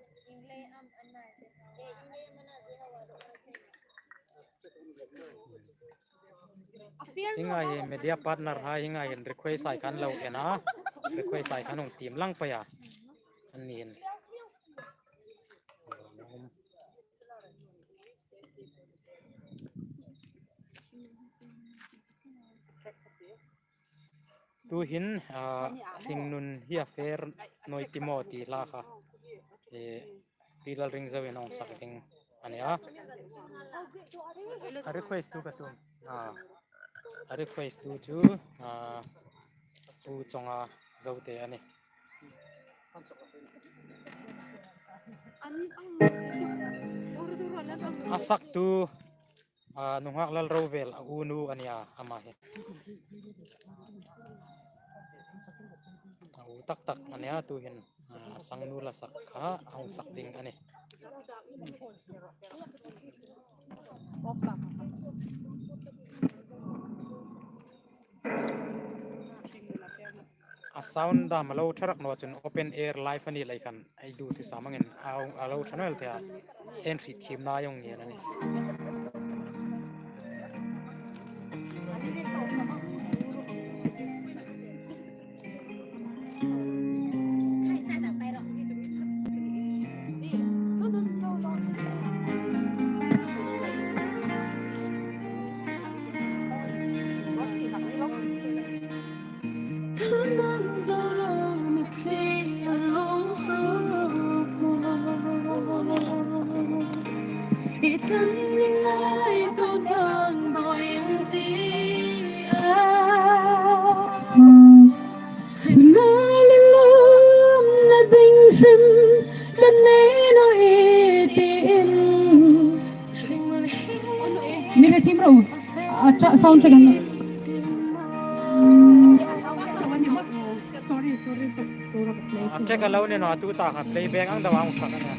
Hi ngai hi media partner hai, hi ngai hin request hai khan lo en a. Request hai khan hung tiem lang pei a. An ni hin. Tuhin, ah, Hringnun hi a fer naw ti maw ti hla kha. Eh, Pi Lalringzoin hung sak ding a nih a. A request tu ka tum. Ah, a request tu chu, ah, Pu Chonga Zote a nih. A saktu, a, nunghak Lalrovel a unu a nih a, ama hi. A u tak tak a nih a, tuhin, a, a sangnu la sak kha, a hung sak ding a nih. A sound dam a lo ṭha rak naw chun open air live a ni lei khan ei duthusam angin a, a lo ṭha naw el thei a, ei hriet thiemna a hung ngen a nih. Mira team ro. A ṭha sound check an. Sorry, sorry. A check a lo ni naw, tu ta kha playback ang dam a hung sak a nih.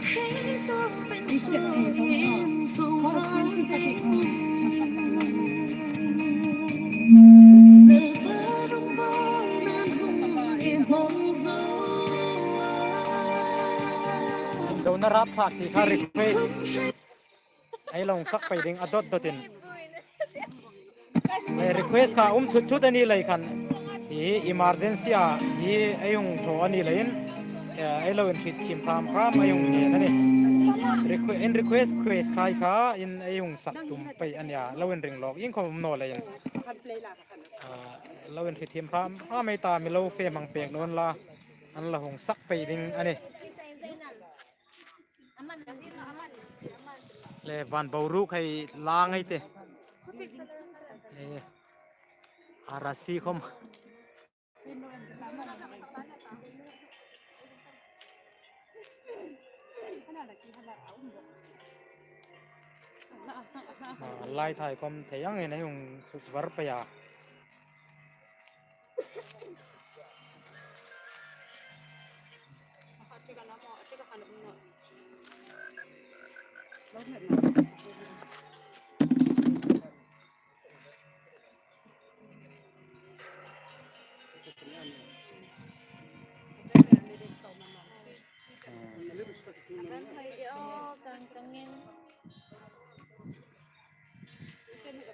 Dona rap phak ti kha request. Ei lo hung sak pei ding a dot dotin. Eh, request kha um thut thut a ni lei khan. Hi emergency a, hi ei hung thaw a ni leiin. Eh, ei lo inhriet thiem hram hram ei hung ngen a nih. Requ-, in request, request khai kha, in ei hung sak tum pei a nih a, lo inring lawk in khom um naw leiin. Ah, lo inhriet thiem hram hram ei ta mi lo fe hmang pek naw unla. An la hung sak pei ding a nih. Le van boruok hei lang ei tih. Eh, arasi khom. Ah, lai thai khom thei ang ei hung suk var pei a.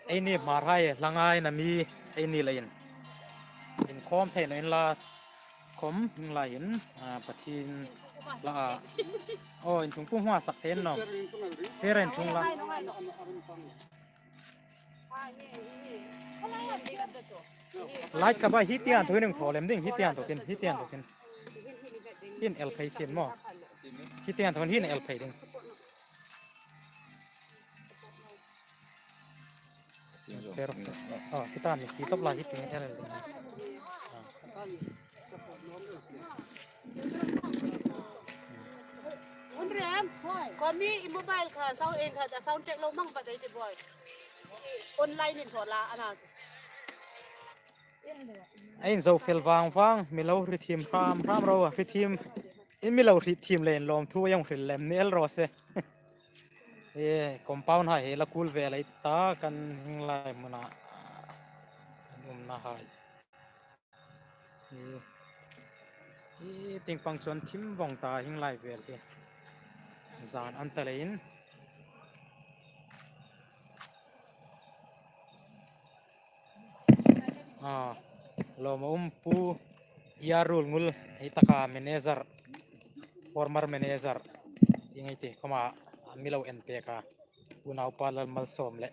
Eini Hmarhai hlangai na mi eini leiin inkhawm thei naw inla khom hming lai hin, ah, Pathien la a. Oh, in chung pum hma sak thei naw. Chair in chung la. Light ka ba hi tian tho in thaw lem ding, hi tian tho kin, hi tian tho kin. Hin el phei sin maw. Hi tian tho hin el phei ding. Pero, oh, kita mi si top la hi tian el ding. Ah. Khawmi i mobile kha sound en kha ta sound check lo mang pa dai ti boi. Online in thaw la ana. Ei zo fel vang vang, mi lo hriet thiem hram hram ro, hriet thiem. In mi lo hriet thiem leiin lawmthu ei hung hril lem ni el ro se. E, compound hai hi la kul ve lei ta kan hing lai hmuna kan umna hai. E, e, tieng pang chuan thim vawng ta hing lai vel hi. Zan an ta leiin. A, lawm a um Pu Ia Rul Ngul, hei taka manager, former manager, i ngai ti, khawma, a mi lo en pek a, Pu Naupa Lalmalsawm le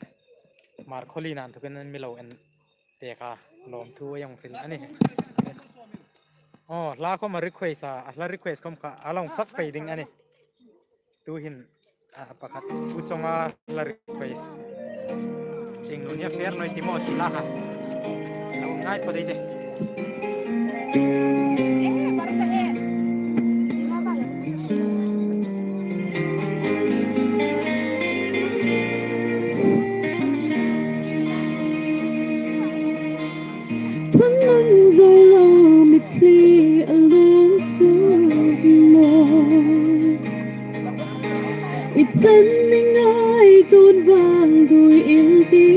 Markhawlien an thukin an mi lo en pek a, lawmthu ei hung hril a ni. Aw, hla khawma request a, a hla request khawm kha, a lo sak pei ding a ni. Tuhin, a, pakhat, Pu Chawnga la request. King Lunia Fair Noi Timo ti la kha. Lo ngai pa dei te. Thanman zo lo mitthli a lung suk maw. I chan ni ngai tun vang dui in ti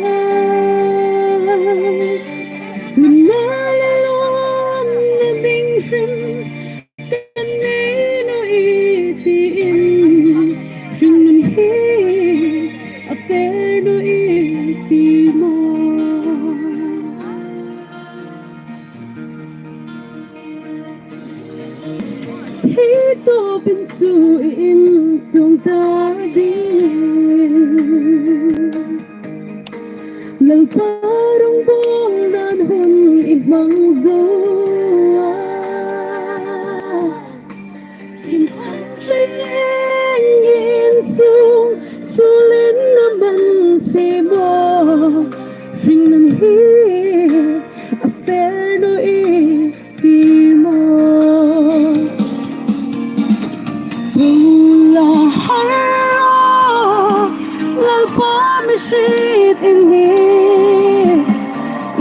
a. Hun na le lawm na ding hrim kan nei naw i tiin, hringnun hi a fair naw i ti maw. Thei tawpin chu i insung ta ding. Lalpa rawngbawl dan hun i hmang zo a. Sin hmang thleng insung sulin na man se maw. Hringnun hi a fair naw i ti maw. Thu la har rawh, Lalpa mihriet i nih.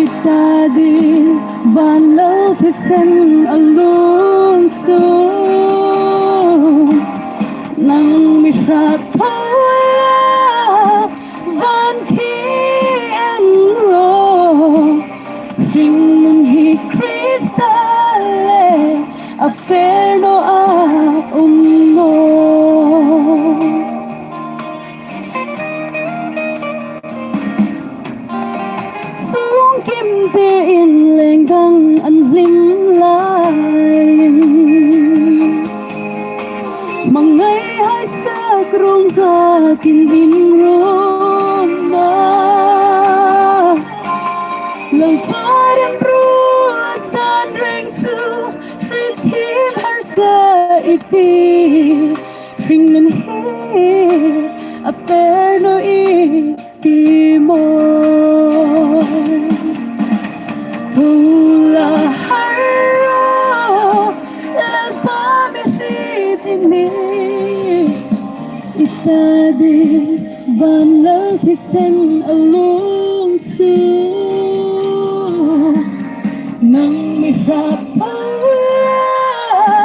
I ta ding van lo thisen a lung suk. Nang mi hrat pha a, van thi en rawh. Hringnun hi Krista le a fair naw a um naw. Sungkim tein leng dang an hlim lai. Hmangai hai sak rong ka kin in rawm a. Lalpa remruat dan reng chu hrietthiem harsa i ti. Hringnun hi a fair naw i ti maw. Thu la har rawh, Lalpa mihriet i nih. I ta ding van lo thisen a lung suk. Nang mi hrat pha a,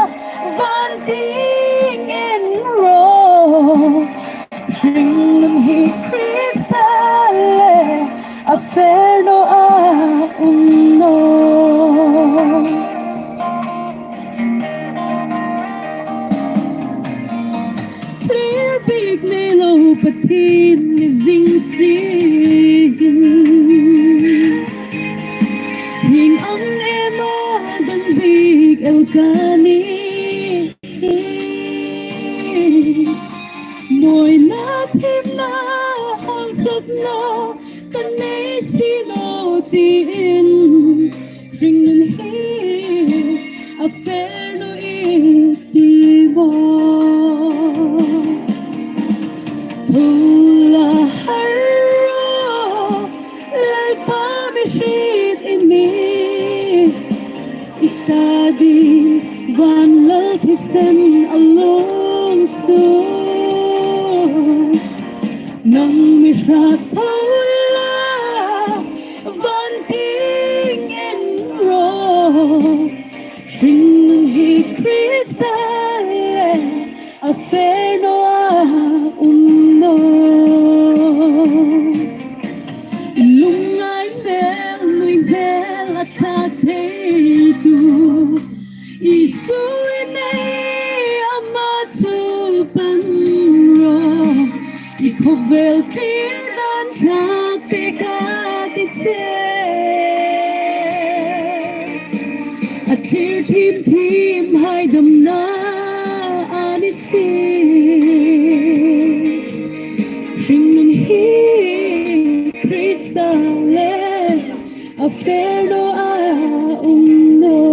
van ting en rawh. Hringnun hi Krista le a fair naw a um naw. Thlir bik nei lo Pathien ni zing si hin. Hring ang ema dang bik el ka ni. Mawina thimna hausakna kan nei si naw tiin, hringnun hi a fair naw i ti maw. Thu la har rawh, Lalpa mihriet i nih. I ta ding van lal thisen a lung Nang mi hrat tho la, van tieng en rawh. Hringnun hi Krista le a fer naw a um naw. Lungngai hmel, nui hmel a thlak theitu Isu i nei, ama chu pan rawh. I khawvel thlir dan thlak pek a ti seh. A thlir thim thim hai damna a ni seh. Hringnun hi Krista le a fer naw a um naw.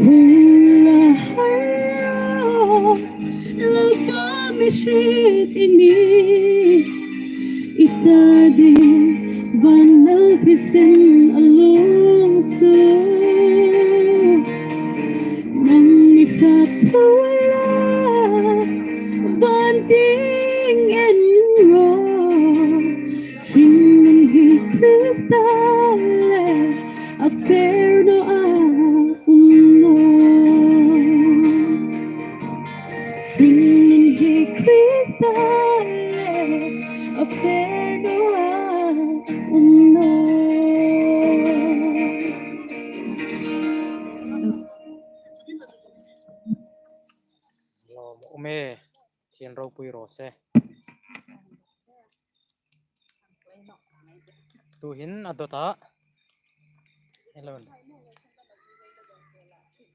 Thura har rawh, Lalpa mi hriet i nih. I ta ding van nal thisen a lung su. Nang mi hrat tho la, van tieng en rawh. Hringnun hi Krista le a fer naw a um naw. Hringnun hi Krista le a fer naw a um naw. Lawm um e, Thien ropui raw se. Tuhin a dawt a. Hello.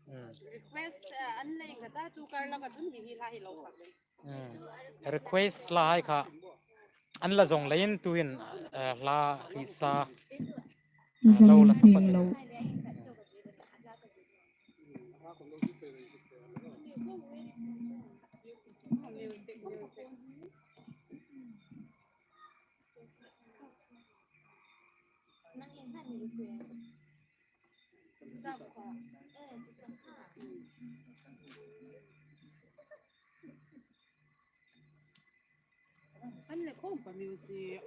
Hmm. Request, uh, an lei ka ta chu kar laka chun mi hi hla hi lo sak ding. Hmm. Request hla hai kha an la zawng leiin tuhin, uh, hla hi sa, uh, lo la sak pat. Lo. Nang in hla mi request. An le khawm ka music.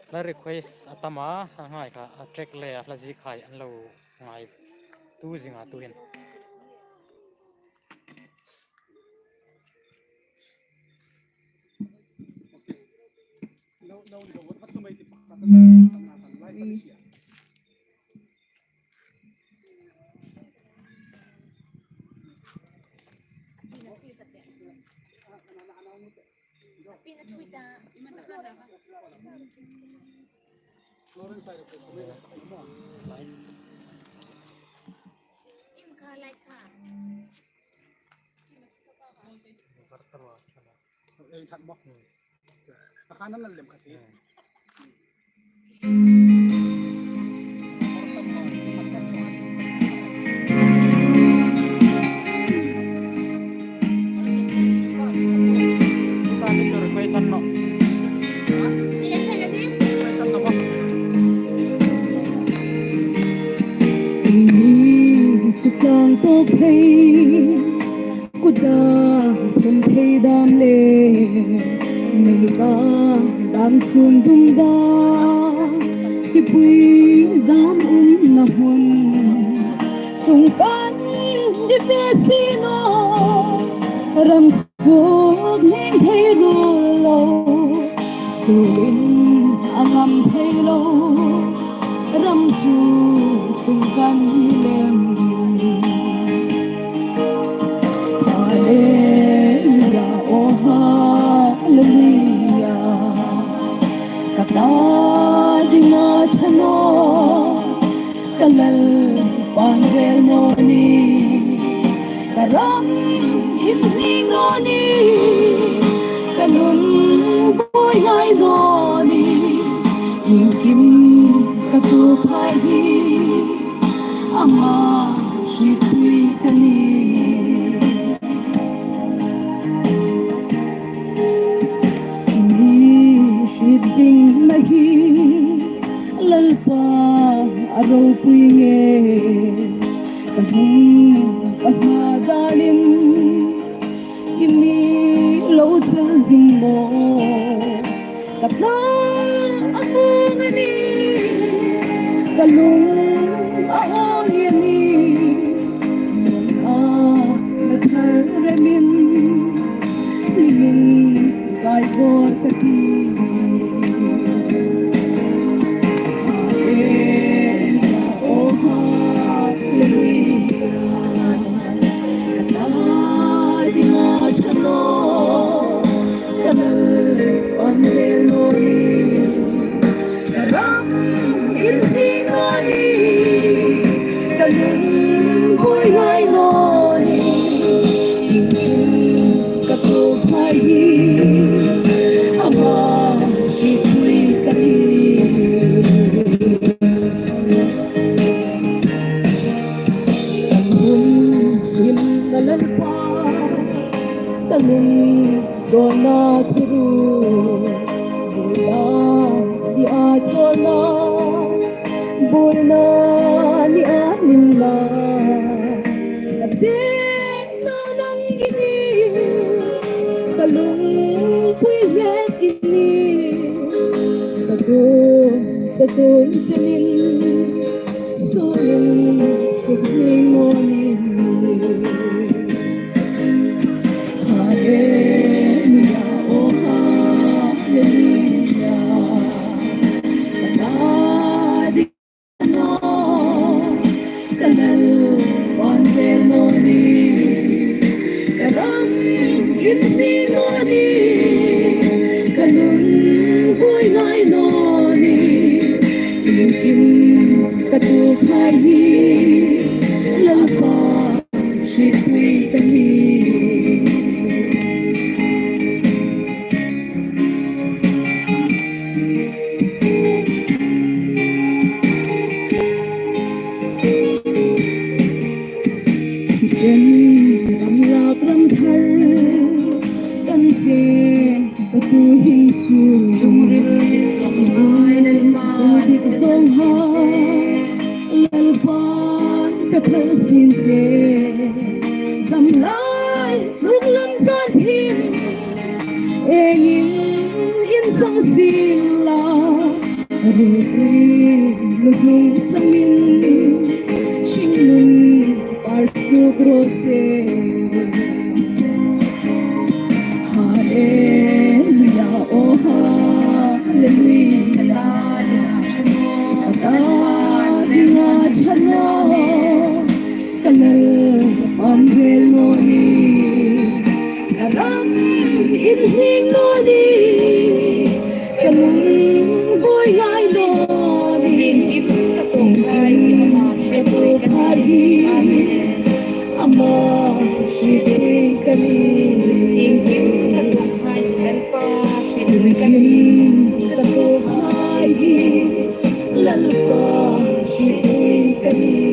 Hla request a tam a, a ngai kha, a track le a hla zie khai an lo ngai tu zinga tuhin. Kuta phun thei dam le, mei ka dam sun dum da, kipui dam umna hun, tung kan di ve si naw, ram suok ning thei ru lo, suokin a ngam thei lo. Ram chu hring kan ni lem. Hallelujah, oh hallelujah. Ka ta dinga ṭha naw, ka Lalpa'n rel naw ni. Ka ram inhnik naw ni, ka nun buoi ngai naw ni, iengkim Hai hi ama hrietpui ka nih. Mi hriet zingna hi Lalpa a ropui ngei. Ka hming ka hma danin i mi lo chel zing maw? Ka tlang a hung a nih, ka lung a awi a nih. Nunna na thar remin, hlimin zai bawr ka tih. Hallelujah, oh hallelujah. Ka ta dinga ṭha naw, ka Lalpa hre naw ni. Ka ram inhnik naw ni, ka lungpui ngai naw ni. Ka tuok hai hi ama hrietpui ka nih. Ka lungin ka Lalpa, ka lungzawrna thuruok, buoina nia chawlna, buoina nia limna, ka chengna nang i nih, ka lungpui ngei i nih. Chatuon, chatuon chenin, suolin suk ning naw ni. Hallelujah, oh hallelujah. Ka ta dinga ṭha naw, ka Lalpa hre naw ni. Ka ram inhnik naw ni, ka lungpui ngai naw ni. Iengkim ka tuok hai hi Lalpa hrietpui ka nih. Sen ram lak ram thar kan cheng ka tuhin chu. Dik zawng ha Lalpa ka thal sin che. Dam lai tluk lam zan thim, engin inchang sien la. Rupui lutlung changin hringnun par suk raw se. Hallelujah, oh hallelujah. Ka ta dinga ṭha naw, ka Lalpa hre naw ni. Ka ram inhnik naw ni, ka lungpui ngai naw ni. Iengkim ka tuok hai hi ama hrietpui ka nih. Ama hrietpui ka nih. Iengkim ka tuok hai hi Lalpa hrietpui ka nih. Iengkim ka tuok hai hi Lalpa hrietpui ka nih.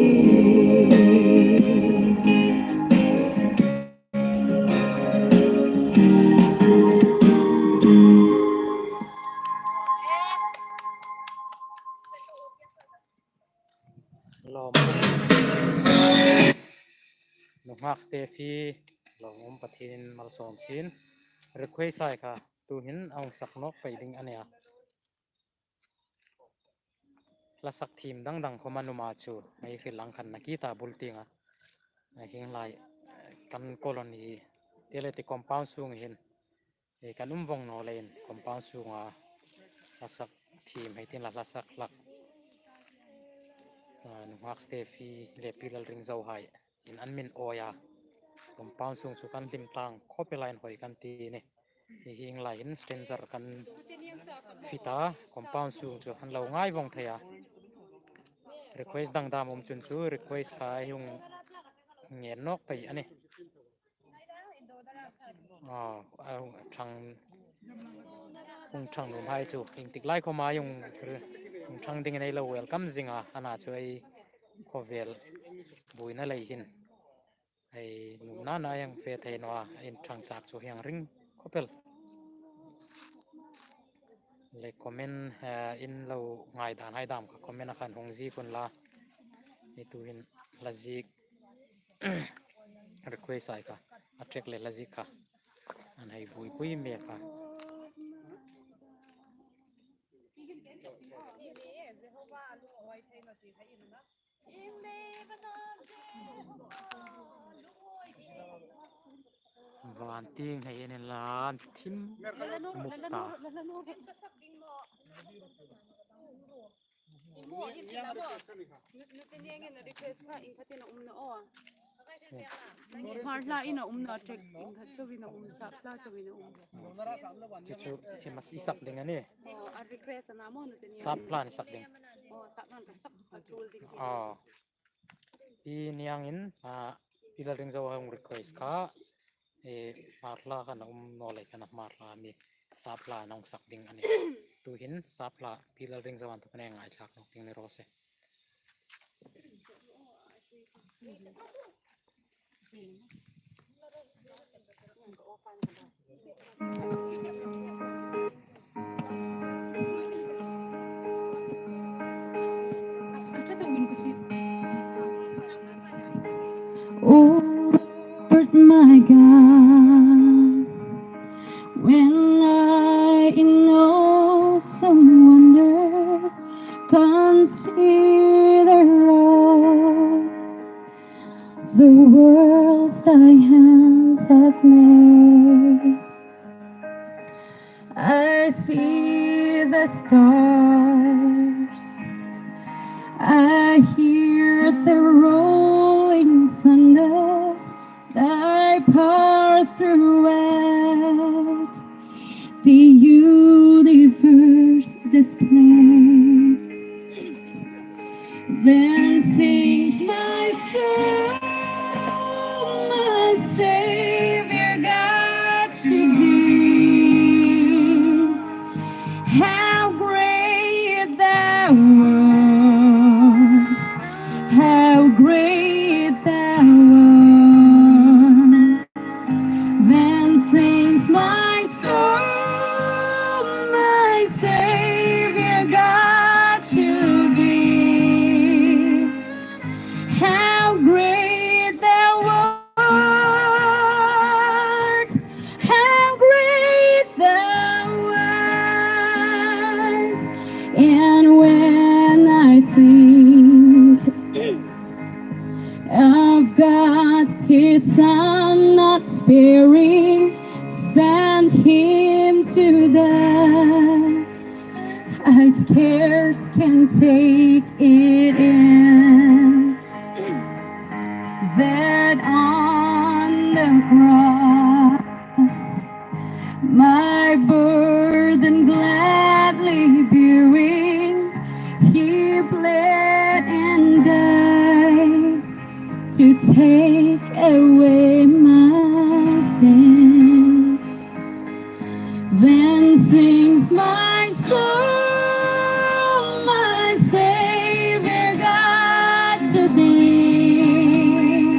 Lawm. Nunghak Stephy, lawmum, Pathienin malsawm sien. Request hai kha tuhin a hung sak nawk pei ding a nih a. Hla sak thiem dang dang khawm an um a chu, ei hril ang khan nakie ta bul tieng a. Ei hieng lai, kan colony, ti le ti compound sung hin, ei kan um vong naw leiin compound sunga hla sak thiem hei tin la hla sak hlak, a, Nunghak Stephy le Pi Lalringzo hai in an min awi a. Compound sung chu kan hlim tlang khawp el a, inhawi kan ti ni. Hi hieng lai hin stranger kan fit a, compound sung chu an lo ngai vong thei a. Request dang dam um chun chu request kha ei hung ngen nawk pei a nih. A, a hung ṭhang, hung ṭhang nuom hai chu ieng tik lai khawma hung Ṭhang dingin ei lo welcome zing a, ana chu ei khawvel buoina lei hin ei nuomna a hang fe thei naw a, inṭhang chak chu hang ring khawp el. Le comment, eh, in lo ngaidan hai dam kha comment-a khan hung ziek unla. Ni tuhin hla ziek request-hai kha, a track le hla ziek kha an hei buoi buoi mek a. Van tieng hei en la, an thim muk ta. Hmar hla in a um naw, track inkhat chauhin a um, sap hla chauhin a um. Chu chu i mas i sak ding a nih. Oh, a request a na maw, nuteni? Sap hla i sak ding. Oh, sap hla ka sak a tul ding. Oh. Pi Niangin, ah, Pi Lalringzo a hung request kha, eh, Hmar hla khan a um naw lei khan a Hmar hla mi sap hla a hung sak ding a nih. Tuhin sap hla Pi Lalringzo an tu kane ngaithlak nawk ding ni raw se. Oh, Lord my God, when I in awesome wonder consider all the worlds thy hands have made. I see the stars, I hear the rolling thunder, thy power throughout the universe displayed. Then sings my soul, my Savior God, to thee. How great thou art, how great thou art. Then sings my soul, my Savior God, to thee. How great thou art, how great thou art. And when I think of God, his Son, not sparing, sent him to die, I scarce can take it in that on the cross, my burden gladly bearing, he bled and died to take away my sin. Then sings my soul, my Savior God, to thee.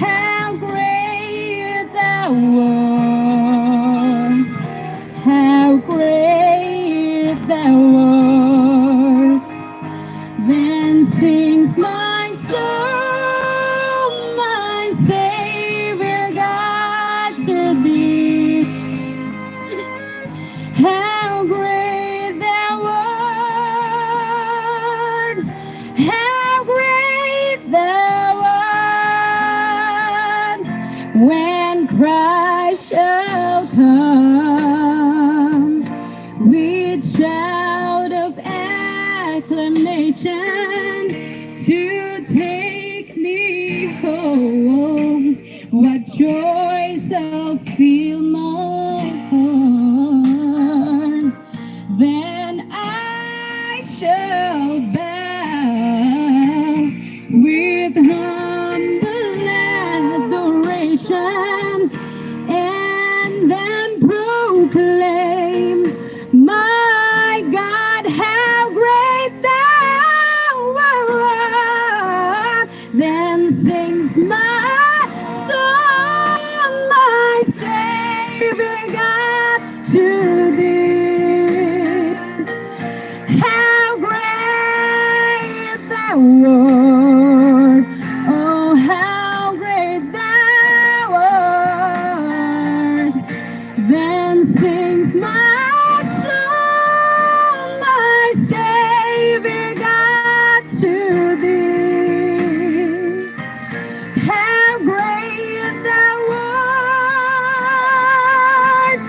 How great thou art, how great thou art. Then sings my soul, my Savior God, to thee. How great thou art, how great thou art. When Christ shall come with shout of acclamation to take me home, what joy shall fill my heart. Then I shall bow with humble adoration and then proclaim, my God, how To thee. How great thou art, oh, how great thou art. Then sings my soul, my Savior God, to thee. How great thou art,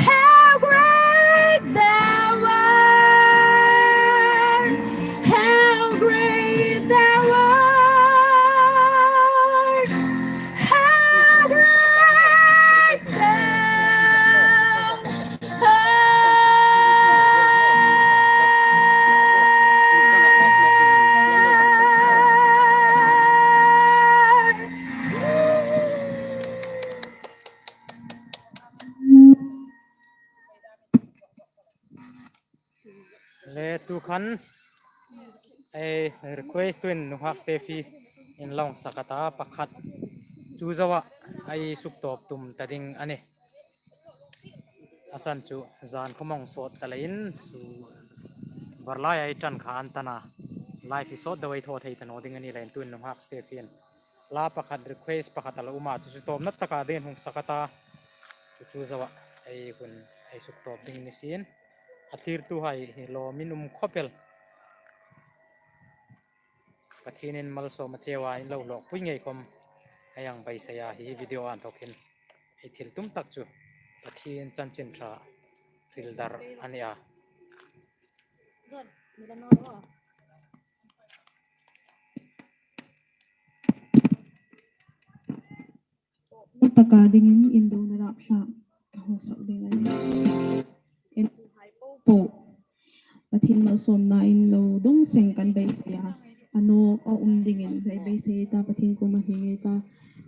how great thou art, how great thou art, how great thou art. Le tu khan ei request-in nunghak Stephy in lo sak a ta, pakhat chu zoa ei suktawp tum ta ding a nih. A san chu zan khawm a hung sawt ta leiin chu var lai ei ṭan kha an ta na, live hi sawt deu ei thaw thei ta naw ding a ni leiin tuin nunghak Stephy in la pakhat request pakhat a la um a, chu chu tawpna taka dingin hung sak a ta. Chu chu zoa ei hun ei suktawp ding ni sien. A thlirtuhai hi lawmin um khawp el. Pathienin malsawm a cheu a, in lo hlawkpui ngei khawm ei hang beisei a, hi video a inthawkin ei thil tum tak chu Pathien chanchin ṭha hril dar a ni a. Taka dingin indona rapthlak ka hung sak ding a nih. Entuhai popo Pathien malsawmna in lo dawng seng kan beisei a, a nawk a um dingin ei beisei ta, Pathien kuoma hni ngei ta.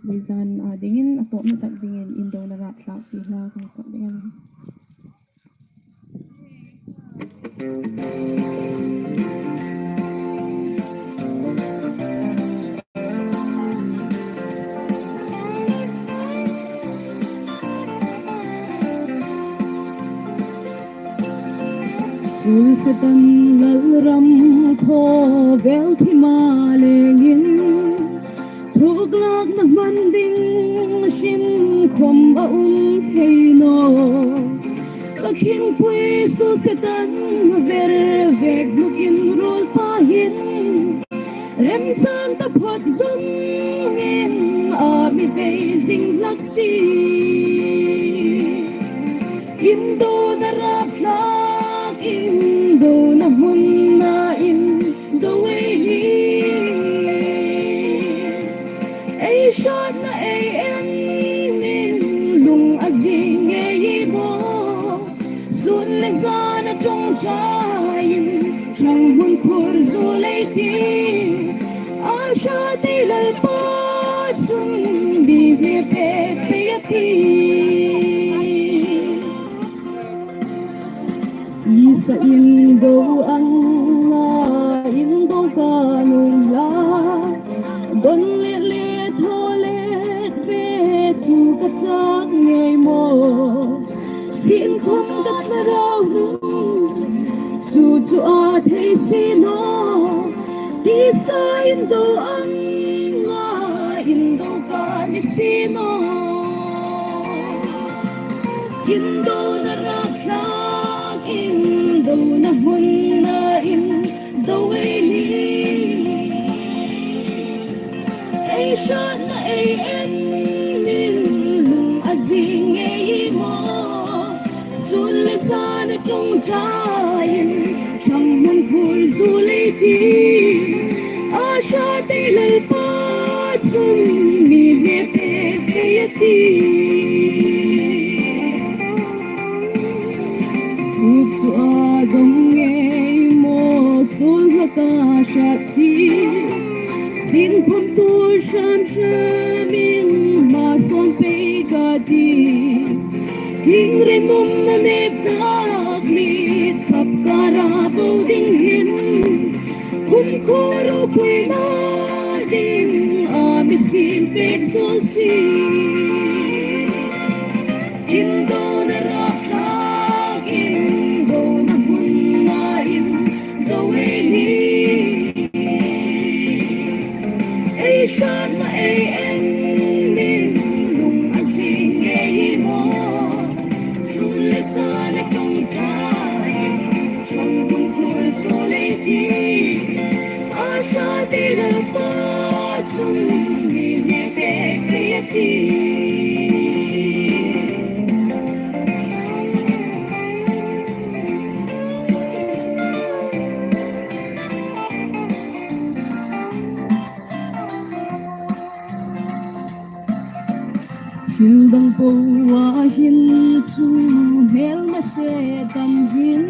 Voizan a dingin a tawpna tak dingin indona rapthlak ti hla ka hung sak ding a nih. Suol Setan lalram khawvel thima lengin, thuklakna hman ding hrim khawm a um thei naw. Ka khingpui Suol Setan ver vek hnukin ruolpa hin remchang taphawt zongin a mi bei zing hlak si. Indona rapthlak, indona hmuna indo ei hi. Ei hrâtna ei en in lung a zing ngei maw? Sun le zana ṭawngṭaiin ṭhang hmun khur zu lei ti. A hrat ei Lalpa chun mi hne pek pei a ti. Isa indo anga indo ka nuom la, don le le thaw le ve chu ka chak ngei maw? Sin khawm ka thlarau nun chu chu a thei si naw. Tisa indo anga indo ka ni si naw. Indona rapthlak, indona hmuna indo ei hi. Ei hrâtna ei en in lung a zing ngei maw? Sun le zana ṭawngṭaiin ṭhang hmun khur zu lei ti. A hrat ei Lalpa chun mi hne pek pei a ti. Thuok chu a dawng ngei maw, suol hlak a hrat si. Sin khawm tuor hram hramin hma sawm pei ka ti. Hieng rinumna nek tak mit khap kara bo ding hin, kumkhuo ropuina ding a mi siem pek zo si. Indona rap Koa hin chu hmel ma se tam hin,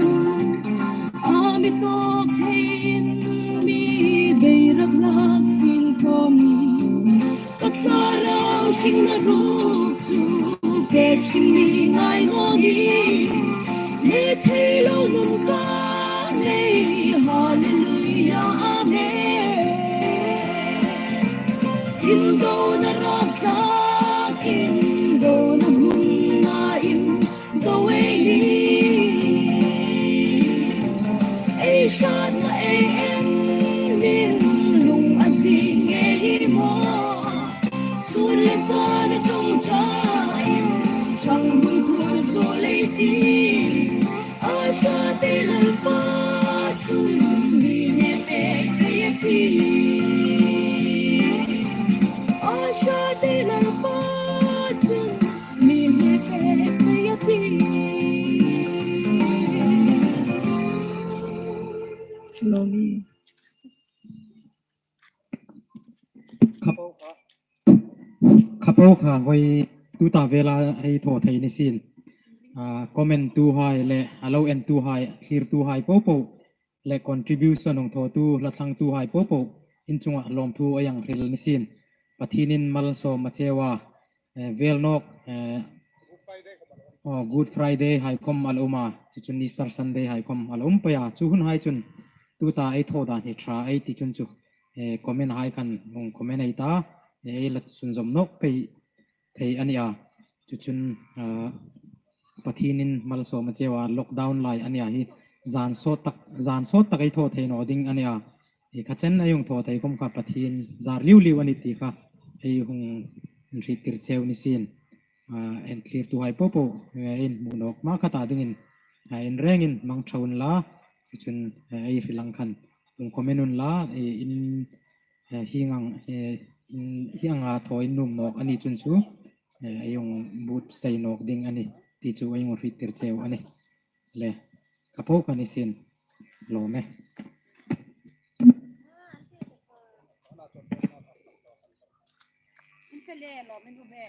a mi tawk theiin mi bei rak lak sin khom, ka thlarau hringna ruok chu pek hrim ni ngai naw ni. Hne thei lo nun ka nei, Hallelujah, Amen. Indona rak thlak, indona hmuna indo ei ni. Ei hratna ei en, min lung a zing ngei maw? Sun le zana ṭawngṭain, ṭhang hmun khur zo lei ti. A hrat ei Lalpa chun mi hne pek pei a ti. A hrat ei Lalpa chun mi hne pek pei a ti. Shalom. Kha po kha, kha po kha, voi tuta vela ei thaw thei ni sin. A, comment tuhai le, a lo en tuhai, thlirtuhai po po, le contribution hung thawtu, hla thlangtuhai po po, in chunga lawmthu ei hang hril ni sin. Pathienin malsawm a cheu a, eh, vel nawk, eh, aw, Good Friday hai khom a la um a, chu chun Easter Sunday hai khom a la um pei a, chu hun hai chun tuta ei thaw dan hi ṭha ei ti chun chu, eh, comment hai khan hung comment ei ta, eh, ei la sunzawm nawk pei thei a ni a. Chu chun, ah, Pathienin malsawm a cheu a, lockdown lai a ni a hi, zan sawt tak, zan sawt tak ei thaw thei naw ding a ni a. Hi kha chen ei hung thaw thei khom kha Pathien zar liu liu a ni ti kha ei hung hriettir cheu ni sin. Ah, en thlirtuhai po po, eh, in hmu nawk hma kha ta dingin, ah, in rengin mang ṭha unla, chu chun, eh, ei hril ang khan hung comment unla, eh, in, eh, hieng ang, eh, in, hieng anga thaw in nuom nawk a ni chun chu, eh, ei hung buotsai nawk ding a ni ti chu ei hung hriettir cheu a nih. Le, kha po kha ni sin, lawm e. In fe le, lawm in um e.